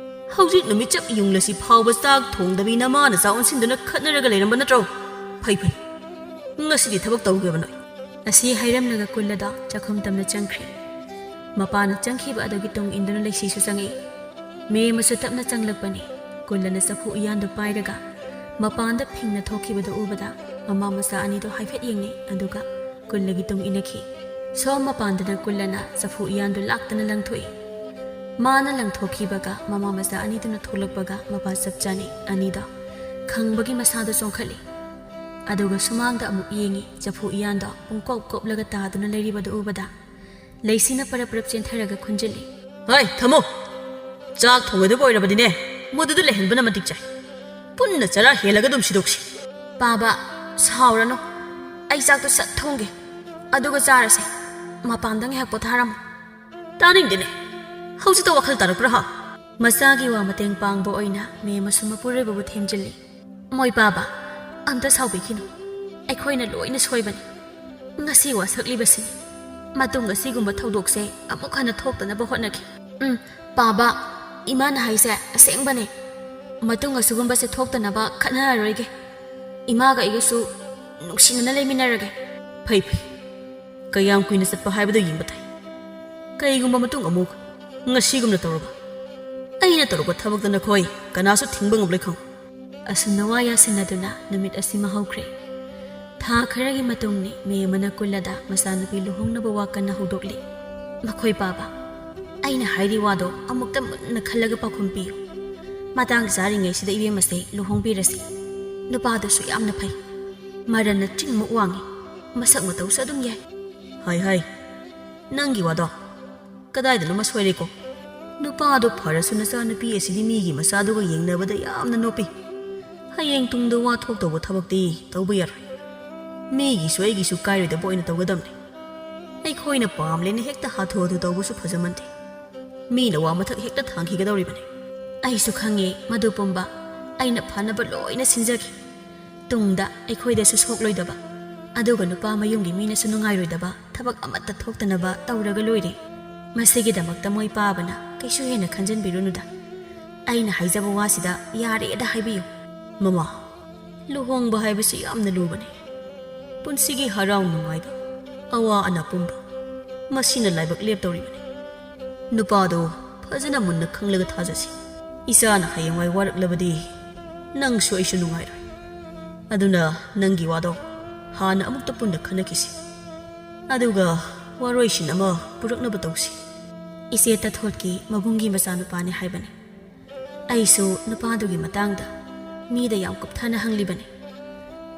ꯍꯧꯖꯤꯛ ꯅꯨꯃꯤꯠ ꯆꯞ ꯌꯨꯡꯂꯁꯤ ꯐꯥꯎꯕ ꯆꯥꯛ ꯊꯣꯡꯗꯕꯤ ꯅꯃꯥ ꯅꯆꯥ ꯑꯣꯟꯁꯤꯟꯗꯨꯅ ꯈꯠꯅꯔꯒ ꯂꯩꯔꯝꯕ ꯅꯠꯇ꯭ꯔꯣ? ꯐꯩ ꯐꯩ꯫ ꯉꯁꯤꯗꯤ ꯊꯕꯛ ꯇꯧꯒꯦꯕ ꯅꯣꯏ꯫ ꯑꯁꯤ ꯍꯥꯏꯔꯝꯂꯒ ꯀꯨꯜ ꯑꯗꯣ ꯆꯥꯛꯈꯨꯝ ꯇꯝꯅ ꯆꯪꯈ꯭ꯔꯦ꯫ ꯃꯄꯥꯅ ꯆꯪꯈꯤꯕ ꯑꯗꯨꯒꯤ ꯇꯨꯡ ꯏꯟꯗꯨꯅ ꯂꯩꯁꯤꯁꯨ ꯆꯪꯉꯛꯏ꯫ ꯃꯦꯝ ꯑꯃꯁꯨ ꯇꯞꯅ ꯆꯪꯂꯛꯄꯅꯤ꯫ ꯀꯨꯜꯂꯅ ꯆꯐꯨ ꯎꯌꯥꯟꯗꯨ ꯄꯥꯏꯔꯒ ꯃꯄꯥꯟꯗ ꯐꯤꯡꯅ ꯊꯣꯛꯈꯤꯕꯗꯨ ꯎꯕꯗ ꯃꯃꯥ ꯃꯆꯥ ꯑꯅꯤꯗꯨ ꯍꯥꯏꯐꯦꯠ ꯌꯦꯡꯅꯩ, ꯑꯗꯨꯒ ꯀꯨꯜꯂꯒꯤ ꯇꯨꯡ ꯏꯟꯅꯈꯤ꯫ ꯁꯣꯝ ꯃꯄꯥꯟꯗꯅ ꯀꯨꯜꯂꯅ ꯆꯐꯨ ꯎꯌꯥꯟꯗꯨ ꯂꯥꯛꯇꯅ ꯂꯪꯊꯣꯛꯏ꯫ ꯃꯥꯅ ꯂꯪꯊꯣꯛꯈꯤꯕꯒ ꯃꯃꯥ ꯃꯆꯥ ꯑꯅꯤꯗꯨꯅ ꯊꯣꯛꯂꯛꯄꯒ ꯃꯄꯥ ꯆꯞ ꯆꯥꯅꯩ꯫ ꯑꯅꯤꯗꯣ ꯈꯪꯕꯒꯤ ꯃꯁꯥꯗꯣ ꯆꯣꯡꯈꯠꯂꯤ꯫ ꯑꯗꯨꯒ ꯁꯨꯃꯥꯡꯗ ꯑꯃꯨꯛ ꯌꯦꯡꯉꯤ꯫ ꯆꯐꯨ ꯎꯌꯥꯟꯗꯣ ꯄꯨꯡꯀꯣꯞ ꯀꯣꯞꯂꯒ ꯇꯥꯗꯨꯅ ꯂꯩꯔꯤꯕꯗꯨ ꯎꯕꯗ ꯂꯩꯁꯤꯅ ꯄꯔꯞ ꯄꯔꯞ ꯆꯦꯟꯊꯔꯒ ꯈꯨꯟꯖꯤꯜꯂꯤ꯫ "ꯍꯣꯏ, ꯊꯝꯃꯣ꯫ ꯆꯥꯛ ꯊꯣꯡꯒꯗꯕ ꯑꯣꯏꯔꯕꯗꯤꯅꯦ, ꯃꯗꯨꯗ ꯂꯩꯍꯟꯕꯅ ꯃꯇꯤꯛ ꯆꯥꯏ꯫ ꯄꯨꯟꯅ ꯆꯔꯥ ꯍꯦꯜꯂꯒ ꯑꯗꯨꯝ ꯁꯤꯗꯣꯛꯁꯤ꯫" "ꯄꯥꯕ, ꯁꯥꯎꯔꯅꯨ꯫ ꯑꯩ ꯆꯥꯛꯇꯣ ꯁꯠ ꯊꯣꯡꯒꯦ꯫ ꯑꯗꯨꯒ ꯆꯥꯔꯁꯦ꯫ ꯃꯄꯥꯟꯗ ꯉꯥꯏꯍꯥꯛ ꯄꯣꯊꯥꯔꯝꯃꯨ꯫" "ꯇꯥꯅꯤꯡꯗꯦꯅꯦ꯫ ꯍꯧꯖꯤꯛꯇ ꯋꯥꯈꯜ ꯇꯥꯔꯛꯄ꯭ꯔꯥ ꯍꯥ?" ꯃꯆꯥꯒꯤ ꯋꯥ ꯃꯇꯦꯡ ꯄꯥꯡꯕ ꯑꯣꯏꯅ ꯃꯦꯝ ꯑꯃꯁꯨꯡ ꯃꯄꯨꯔꯣꯏꯕꯕꯨ ꯊꯦꯝꯖꯤꯜꯂꯤ꯫ "ꯃꯣꯏ ꯄꯥꯕ, ꯑꯝꯇ ꯁꯥꯎꯕꯤꯈꯤꯅꯨ꯫ ꯑꯩꯈꯣꯏꯅ ꯂꯣꯏꯅ ꯁꯣꯏꯕꯅꯤ꯫ ꯉꯁꯤ ꯋꯥꯁꯛꯂꯤꯕꯁꯤꯅꯤ꯫ ꯃꯇꯨꯡ ꯑꯁꯤꯒꯨꯝꯕ ꯊꯧꯗꯣꯛꯁꯦ ꯑꯃꯨꯛ ꯍꯟꯅ ꯊꯣꯛꯇꯅꯕ ꯍꯣꯠꯅꯈꯤ꯫" "ꯎꯝ, ꯄꯥꯕ, ꯏꯃꯥꯅ ꯍꯥꯏꯁꯦ ꯑꯁꯦꯡꯕꯅꯦ꯫ ꯃꯇꯨꯡ ꯑꯁꯤꯒꯨꯝꯕꯁꯦ ꯊꯣꯛꯇꯅꯕ ꯈꯠꯅꯔꯔꯣꯏꯒꯦ꯫ ꯏꯃꯥꯒ ꯑꯩꯒꯁꯨ ꯅꯨꯡꯁꯤꯅꯅ ꯂꯩꯃꯤꯟꯅꯔꯒꯦ꯫" "ꯐꯩ, ꯐꯩ꯫ ꯀꯌꯥꯝ ꯀꯨꯏꯅ ꯆꯠꯄ ꯍꯥꯏꯕꯗꯨ ꯌꯦꯡꯕ ꯇꯥꯏ꯫ ꯀꯩꯒꯨꯝꯕ ꯃꯇꯨꯡ ꯑꯃꯨꯛ ꯉꯁꯤꯒꯨꯝꯅ ꯇꯧꯔꯕ, ꯑꯩꯅ ꯇꯧꯔꯛꯄ ꯊꯕꯛꯇ ꯅꯈꯣꯏ ꯀꯅꯥꯁꯨ ꯊꯤꯡꯕ ꯉꯝꯂꯣꯏ ꯈꯪꯉꯨ꯫" ꯑꯁꯨꯝꯅ ꯋꯥ ꯌꯥꯁꯤꯟꯅꯗꯨꯅ ꯅꯨꯃꯤꯠ ꯑꯁꯤꯃ ꯍꯧꯈ꯭ꯔꯦ꯫ ꯊꯥ ꯈꯔꯒꯤ ꯃꯇꯨꯡꯅꯤ꯫ ꯃꯦꯝ ꯑꯃꯅ ꯀꯨꯜꯂꯗ ꯃꯆꯥꯅꯨꯄꯤ ꯂꯨꯍꯣꯡꯅꯕ ꯋꯥ ꯀꯟꯅ ꯍꯧꯗꯣꯛꯂꯤ꯫ "ꯃꯈꯣꯏ ꯄꯥꯕ, ꯑꯩꯅ ꯍꯥꯏꯔꯤ ꯋꯥꯗꯣ ꯑꯃꯨꯛꯇ ꯃꯨꯟꯅ ꯈꯜꯂꯒ ꯄꯥꯎꯈꯨꯝ ꯄꯤꯌꯨ꯫ ꯃꯇꯥꯡ ꯆꯥꯔꯤꯉꯩꯁꯤꯗ ꯏꯕꯦꯝꯃꯁꯦ ꯂꯨꯍꯣꯡꯕꯤꯔꯁꯤ꯫ ꯅꯨꯄꯥꯗꯨꯁꯨ ꯌꯥꯝꯅ ꯐꯩ꯫ ꯃꯔꯟꯅ ꯆꯤꯡꯃꯨꯛ ꯋꯥꯡꯉꯤ꯫ ꯃꯁꯛ ꯃꯇꯧꯁꯨ ꯑꯗꯨꯝ ꯌꯥꯏ꯫" "ꯍꯥꯏ, ꯍꯥꯏ꯫ ꯅꯪꯒꯤ ꯋꯥꯗꯣ ꯀꯗꯥꯏꯗꯅꯣꯃ ꯁꯣꯏꯔꯦꯀꯣ꯫ ꯅꯨꯄꯥꯗꯣ ꯐꯔꯁꯨ ꯅꯆꯥꯅꯨꯄꯤ ꯑꯁꯤꯗꯤ ꯃꯤꯒꯤ ꯃꯆꯥꯗꯨꯒ ꯌꯦꯡꯅꯕꯗ ꯌꯥꯝꯅ ꯅꯣꯞꯄꯤ꯫ ꯍꯌꯦꯡ ꯇꯨꯡꯗ ꯋꯥ ꯊꯣꯛꯇꯧꯕ ꯊꯕꯛꯇꯤ ꯇꯧꯕ ꯌꯥꯔꯣꯏ꯫ ꯃꯤꯒꯤꯁꯨ ꯑꯩꯒꯤꯁꯨ ꯀꯥꯏꯔꯣꯏꯗꯕ ꯑꯣꯏꯅ ꯇꯧꯒꯗꯕꯅꯤ꯫ ꯑꯩꯈꯣꯏꯅ ꯄꯥꯝꯂꯦꯅ ꯍꯦꯛꯇ ꯍꯥꯊꯨ ꯍꯥꯊꯨ ꯇꯧꯕꯁꯨ ꯐꯖꯃꯟꯗꯦ꯫ ꯃꯤꯅ ꯋꯥ ꯃꯊꯛ ꯍꯦꯛꯇ ꯊꯥꯡꯈꯤꯒꯗꯧꯔꯤꯕꯅꯤ꯫" "ꯑꯩꯁꯨ ꯈꯪꯉꯦ ꯃꯗꯨ ꯄꯨꯝꯕ꯫ ꯑꯩꯅ ꯐꯅꯕ ꯂꯣꯏꯅ ꯁꯤꯟꯖꯒꯦ꯫ ꯇꯨꯡꯗ ꯑꯩꯈꯣꯏꯗꯁꯨ ꯁꯣꯛꯂꯣꯏꯗꯕ, ꯑꯗꯨꯒ ꯅꯨꯄꯥ ꯃꯌꯨꯝꯒꯤ ꯃꯤꯅꯁꯨ ꯅꯨꯡꯉꯥꯏꯔꯣꯏꯗꯕ ꯊꯕꯛ ꯑꯃꯠꯇ ꯊꯣꯛꯇꯅꯕ ꯇꯧꯔꯒ ꯂꯣꯏꯔꯦ꯫ ꯃꯁꯤꯒꯤꯗꯃꯛꯇ ꯃꯣꯏ ꯄꯥꯕꯅ ꯀꯩꯁꯨ ꯍꯦꯟꯅ ꯈꯟꯖꯟꯕꯤꯔꯨꯅꯨꯗ꯫ ꯑꯩꯅ ꯍꯥꯏꯖꯕ ꯋꯥꯁꯤꯗ ꯌꯥꯔꯦꯗ ꯍꯥꯏꯕꯤꯌꯨ꯫" "ꯃꯃꯥ, ꯂꯨꯍꯣꯡꯕ ꯍꯥꯏꯕꯁꯤ ꯌꯥꯝꯅ ꯂꯨꯕꯅꯤ꯫ ꯄꯨꯟꯁꯤꯒꯤ ꯍꯔꯥꯎ ꯅꯨꯡꯉꯥꯏꯕ, ꯑꯋꯥ ꯑꯅꯥ ꯄꯨꯝꯕ, ꯃꯁꯤꯅ ꯂꯥꯏꯕꯛ ꯂꯦꯞꯇꯧꯔꯤꯕꯅꯤ꯫ ꯅꯨꯄꯥꯗꯣ ꯐꯖꯅ ꯃꯨꯟꯅ ꯈꯪꯂꯒ ꯊꯥꯖꯁꯤ꯫ ꯏꯆꯥꯅ ꯍꯌꯦꯡꯋꯥꯏ ꯋꯥꯔꯛꯂꯕꯗꯤ ꯅꯪꯁꯨ ꯑꯩꯁꯨ ꯅꯨꯡꯉꯥꯏꯔꯣꯏ꯫ ꯑꯗꯨꯅ ꯅꯪꯒꯤ ꯋꯥꯗꯣ ꯍꯥꯟꯅ ꯑꯃꯨꯛꯇ ꯄꯨꯟꯅ ꯈꯟꯅꯈꯤꯁꯤ꯫ ꯑꯗꯨꯒ ꯋꯥꯔꯣꯏꯁꯤꯟ ꯑꯃ ꯄꯨꯔꯛꯅꯕ ꯇꯧꯁꯤ꯫" ꯏꯆꯦ ꯇꯊꯣꯠꯀꯤ ꯃꯕꯨꯡꯒꯤ ꯃꯆꯥꯅꯨꯄꯥꯅꯤ ꯍꯥꯏꯕꯅꯤ꯫ ꯑꯩꯁꯨ ꯅꯨꯄꯥꯗꯨꯒꯤ ꯃꯇꯥꯡꯗ ꯃꯤꯗ ꯌꯥꯝ ꯀꯨꯞꯊꯅ ꯍꯪꯂꯤꯕꯅꯤ꯫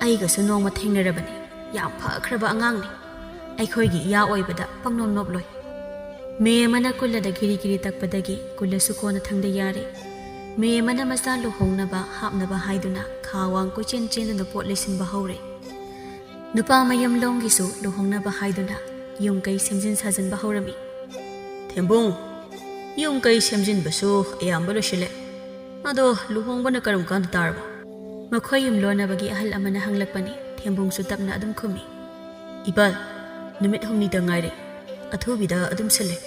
ꯑꯩꯒꯁꯨ ꯅꯣꯡꯃ ꯊꯦꯡꯅꯔꯕꯅꯤ꯫ ꯌꯥꯝ ꯐꯈ꯭ꯔꯕ ꯑꯉꯥꯡꯅꯤ꯫ ꯑꯩꯈꯣꯏꯒꯤ ꯏꯌꯥ ꯑꯣꯏꯕꯗ ꯄꯪꯅꯣꯝ ꯅꯣꯞꯂꯣꯏ꯫ ꯃꯦ ꯑꯃꯅ ꯀꯨꯜꯂꯗ ꯒꯤꯔꯤ ꯒꯤꯔꯤ ꯇꯛꯄꯗꯒꯤ ꯀꯨꯜꯂꯁꯨ ꯀꯣꯟꯅ ꯊꯪꯗ ꯌꯥꯔꯦ꯫ ꯃꯦ ꯑꯃꯅ ꯃꯆꯥ ꯂꯨꯍꯣꯡꯅꯕ ꯍꯥꯞꯅꯕ ꯍꯥꯏꯗꯨꯅ ꯈꯥ ꯋꯥꯡ ꯀꯣꯏꯆꯦꯟ ꯆꯦꯟꯗꯨꯅ ꯄꯣꯠ ꯂꯩꯁꯤꯟꯕ ꯍꯧꯔꯦ꯫ ꯅꯨꯄꯥ ꯃꯌꯨꯝꯂꯣꯝꯒꯤꯁꯨ ꯂꯨꯍꯣꯡꯅꯕ ꯍꯥꯏꯗꯨꯅ ꯌꯨꯝ ꯀꯩ ꯁꯦꯝꯖꯤꯟ ꯁꯥꯖꯤꯟꯕ ꯍꯧꯔꯝꯃꯤ꯫ "ꯊꯦꯝꯕꯨꯡ, ꯌꯨꯝ ꯀꯩ ꯁꯦꯝꯖꯤꯟꯕꯁꯨ ꯑꯌꯥꯝꯕ ꯂꯣꯏꯁꯤꯜꯂꯦ꯫ ꯑꯗꯣ ꯂꯨꯍꯣꯡꯕꯅ ꯀꯔꯝ ꯀꯥꯟꯗ ꯇꯥꯔꯕ?" ꯃꯈꯣꯏ ꯌꯨꯝꯂꯣꯟꯅꯕꯒꯤ ꯑꯍꯜ ꯑꯃꯅ ꯍꯪꯂꯛꯄꯅꯤ꯫ ꯊꯦꯝꯕꯨꯡꯁꯨ ꯇꯞꯅ ꯑꯗꯨꯝ ꯈꯨꯝꯃꯤ꯫ "ꯏꯕꯥꯜ, ꯅꯨꯃꯤꯠ ꯍꯨꯝꯅꯤꯗ ꯉꯥꯏꯔꯦ꯫ ꯑꯊꯨꯕꯤꯗ ꯑꯗꯨꯝ ꯁꯤꯜꯂꯦ꯫"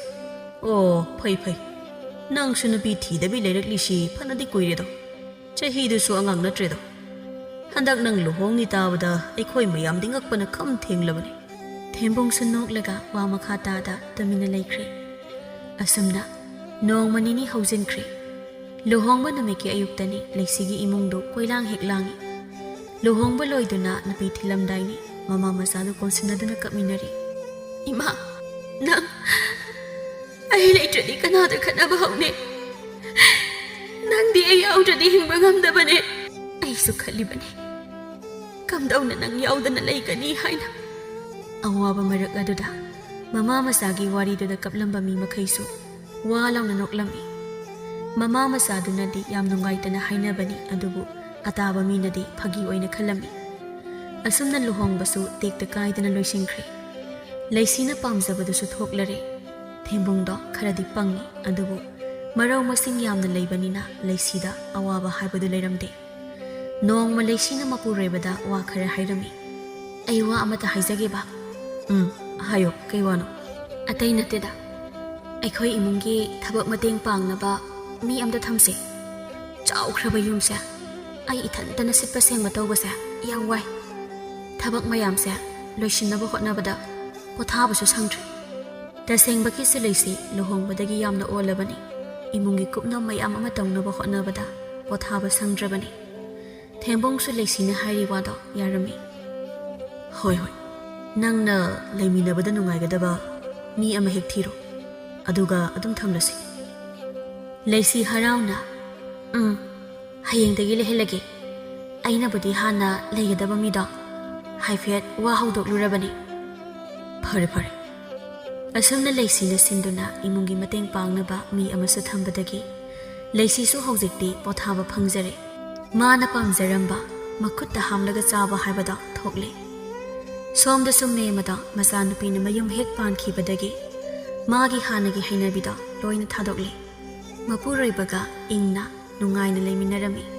"ꯑꯣ, ꯐꯩ ꯐꯩ꯫ ꯅꯪꯁꯨ ꯅꯨꯄꯤ ꯊꯤꯗꯕꯤ ꯂꯩꯔꯛꯂꯤꯁꯤ ꯐꯅꯗꯤ ꯀꯨꯏꯔꯦꯗꯣ꯫ ꯆꯍꯤꯗꯨꯁꯨ ꯑꯉꯥꯡ ꯅꯠꯇ꯭ꯔꯦꯗꯣ꯫ ꯍꯟꯗꯛ ꯅꯪ ꯂꯨꯍꯣꯡꯅꯤ ꯇꯥꯕꯗ ꯑꯩꯈꯣꯏ ꯃꯌꯥꯝꯗꯤ ꯉꯛꯄꯅ ꯈꯝ ꯊꯦꯡꯂꯕꯅꯤ꯫" ꯊꯦꯝꯕꯨꯡꯁꯨ ꯅꯣꯛꯂꯒ ꯋꯥ ꯃꯈꯥ ꯇꯥꯗ ꯇꯨꯃꯤꯟꯅ ꯂꯩꯈ꯭ꯔꯦ꯫ ꯑꯁꯨꯝꯅ ꯅꯣꯡꯃ ꯅꯤꯅꯤ ꯍꯧꯖꯤꯟꯈ꯭ꯔꯦ꯫ ꯂꯨꯍꯣꯡꯕ ꯅꯨꯃꯤꯠꯀꯤ ꯑꯌꯨꯛꯇꯅꯤ꯫ ꯂꯩꯁꯤꯒꯤ ꯏꯃꯨꯡꯗꯨ ꯀꯣꯏꯂꯥꯡ ꯍꯦꯛ ꯂꯥꯡꯏ꯫ ꯂꯨꯍꯣꯡꯕ ꯂꯣꯏꯗꯨꯅ ꯅꯨꯄꯤ ꯊꯤꯜꯂꯝꯗꯥꯏꯅꯤ꯫ ꯃꯃꯥ ꯃꯆꯥꯗꯨ ꯀꯣꯟꯁꯤꯟꯅꯗꯨꯅ ꯀꯞꯃꯤꯟꯅꯔꯤ꯫ "ꯏꯃꯥ, ꯅꯪ ꯑꯩ ꯂꯩꯇ꯭ꯔꯗꯤ ꯀꯅꯥꯗ ꯈꯠꯅꯕ ꯍꯧꯅꯤ? ꯅꯪꯗꯤ ꯑꯩ ꯌꯥꯎꯗ꯭ꯔꯗꯤ ꯍꯤꯡꯕ ꯉꯝꯗꯕꯅꯦ꯫ ꯑꯩꯁꯨ ꯈꯜꯂꯤꯕꯅꯤ, ꯀꯝꯗꯧꯅ ꯅꯪ ꯌꯥꯎꯗꯅ ꯂꯩꯒꯅꯤ ꯍꯥꯏꯅ꯫" ꯑꯋꯥꯕ ꯃꯔꯛ ꯑꯗꯨꯗ ꯃꯃꯥ ꯃꯆꯥꯒꯤ ꯋꯥꯔꯤꯗꯨꯗ ꯀꯞꯂꯝꯕ ꯃꯤ ꯃꯈꯩꯁꯨ ꯋꯥ ꯂꯥꯎꯅ ꯅꯣꯛꯂꯝꯃꯤ꯫ ꯃꯃꯥ ꯃꯆꯥꯗꯨꯅꯗꯤ ꯌꯥꯝ ꯅꯨꯡꯉꯥꯏꯇꯅ ꯍꯥꯏꯅꯕꯅꯤ, ꯑꯗꯨꯕꯨ ꯑꯇꯥꯕ ꯃꯤꯅꯗꯤ ꯐꯥꯒꯤ ꯑꯣꯏꯅ ꯈꯜꯂꯝꯃꯤ꯫ ꯑꯁꯨꯝꯅ ꯂꯨꯍꯣꯡꯕꯁꯨ ꯇꯦꯛꯇ ꯀꯥꯏꯗꯅ ꯂꯣꯏꯁꯤꯟꯈ꯭ꯔꯦ꯫ ꯂꯩꯁꯤꯅ ꯄꯥꯝꯖꯕꯗꯨꯁꯨ ꯊꯣꯛꯂꯔꯦ꯫ ꯊꯦꯝꯕꯨꯡꯗꯣ ꯈꯔꯗꯤ ꯄꯪꯉꯤ, ꯑꯗꯨꯕꯨ ꯃꯔꯧ ꯃꯁꯤꯡ ꯌꯥꯝꯅ ꯂꯩꯕꯅꯤꯅ ꯂꯩꯁꯤꯗ ꯑꯋꯥꯕ ꯍꯥꯏꯕꯗꯨ ꯂꯩꯔꯝꯗꯦ꯫ ꯅꯣꯡꯃ ꯂꯩꯁꯤꯅ ꯃꯄꯨꯔꯣꯏꯕꯗ ꯋꯥ ꯈꯔ ꯍꯥꯏꯔꯝꯃꯤ꯫ "ꯑꯩ ꯋꯥ ꯑꯃꯇ ꯍꯥꯏꯖꯒꯦꯕ?" "ꯎꯝ, ꯍꯥꯏꯌꯣ, ꯀꯩ ꯋꯥꯅꯣ?" "ꯑꯇꯩ ꯅꯠꯇꯦꯗ, ꯑꯩꯈꯣꯏ ꯏꯃꯨꯡꯒꯤ ꯊꯕꯛ ꯃꯇꯦꯡ ꯄꯥꯡꯅꯕ ꯃꯤ ꯑꯝꯇ ꯊꯝꯁꯦ꯫ ꯆꯥꯎꯈ꯭ꯔꯕ ꯌꯨꯝꯁꯦ ꯑꯩ ꯏꯊꯟꯇꯅ ꯁꯤꯠꯄ ꯁꯦꯡꯕ ꯇꯧꯕꯁꯦ ꯌꯥꯝ ꯋꯥꯏ꯫ ꯊꯕꯛ ꯃꯌꯥꯝꯁꯦ ꯂꯣꯏꯁꯤꯟꯅꯕ ꯍꯣꯠꯅꯕꯗ ꯄꯣꯊꯥꯕꯁꯨ ꯁꯪꯗ꯭ꯔꯦ꯫" ꯇꯁꯦꯡꯕꯒꯤꯁꯨ ꯂꯩꯁꯤ ꯂꯨꯍꯣꯡꯕꯗꯒꯤ ꯌꯥꯝꯅ ꯑꯣꯜꯂꯕꯅꯤ꯫ ꯏꯃꯨꯡꯒꯤ ꯀꯨꯞꯅꯣꯝ ꯃꯌꯥꯝ ꯑꯃ ꯇꯧꯅꯕ ꯍꯣꯠꯅꯕꯗ ꯄꯣꯊꯥꯕ ꯁꯪꯗ꯭ꯔꯕꯅꯤ꯫ ꯊꯦꯝꯕꯣꯡꯁꯨ ꯂꯩꯁꯤꯅ ꯍꯥꯏꯔꯤ ꯋꯥꯗꯣ ꯌꯥꯔꯝꯃꯤ꯫ "ꯍꯣꯏ, ꯍꯣꯏ, ꯅꯪꯅ ꯂꯩꯃꯤꯟꯅꯕꯗ ꯅꯨꯡꯉꯥꯏꯒꯗꯕ ꯃꯤ ꯑꯃ ꯍꯦꯛ ꯊꯤꯔꯣ꯫ ꯑꯗꯨꯒ ꯑꯗꯨꯝ ꯊꯝꯂꯁꯤ꯫ ꯂꯩꯁꯤ ꯍꯔꯥꯎꯅ, "ꯎꯝ, ꯍꯌꯦꯡꯗꯒꯤ ꯂꯩꯍꯜꯂꯒꯦ꯫ ꯑꯩꯅꯕꯨꯗꯤ ꯍꯥꯟꯅ ꯂꯩꯒꯗꯕ ꯃꯤꯗꯣ ꯍꯥꯏꯐꯦꯠ ꯋꯥ ꯍꯧꯗꯣꯛꯂꯨꯔꯕꯅꯤ꯫ ꯐꯔꯦ, ꯐꯔꯦ꯫" ꯑꯁꯨꯝꯅ ꯂꯩꯁꯤꯅ ꯁꯤꯟꯗꯨꯅ ꯏꯃꯨꯡꯒꯤ ꯃꯇꯦꯡ ꯄꯥꯡꯅꯕ ꯃꯤ ꯑꯃꯁꯨ ꯊꯝꯕꯗꯒꯤ ꯂꯩꯁꯤꯁꯨ ꯍꯧꯖꯤꯛꯇꯤ ꯄꯣꯊꯥꯕ ꯐꯪꯖꯔꯦ꯫ ꯃꯥꯅ ꯄꯥꯝꯖꯔꯝꯕ ꯃꯈꯨꯠꯇ ꯍꯥꯝꯂꯒ ꯆꯥꯕ ꯍꯥꯏꯕꯗꯣ ꯊꯣꯛꯂꯦ꯫ ꯁꯣꯝꯗꯁꯨ ꯃꯦꯝꯃꯗꯣ ꯃꯆꯥꯅꯨꯄꯤꯅ ꯃꯌꯨꯝ ꯍꯦꯛ ꯄꯥꯟꯈꯤꯕꯗꯒꯤ ꯃꯥꯒꯤ ꯍꯥꯟꯅꯒꯤ ꯍꯩꯅꯕꯤꯗꯣ ꯂꯣꯏꯅ ꯊꯥꯗꯣꯛꯂꯦ꯫ ꯃꯄꯨꯔꯣꯏꯕꯒ ꯏꯪꯅ ꯅꯨꯡꯉꯥꯏꯅ ꯂꯩꯃꯤꯟꯅꯔꯝꯃꯤ꯫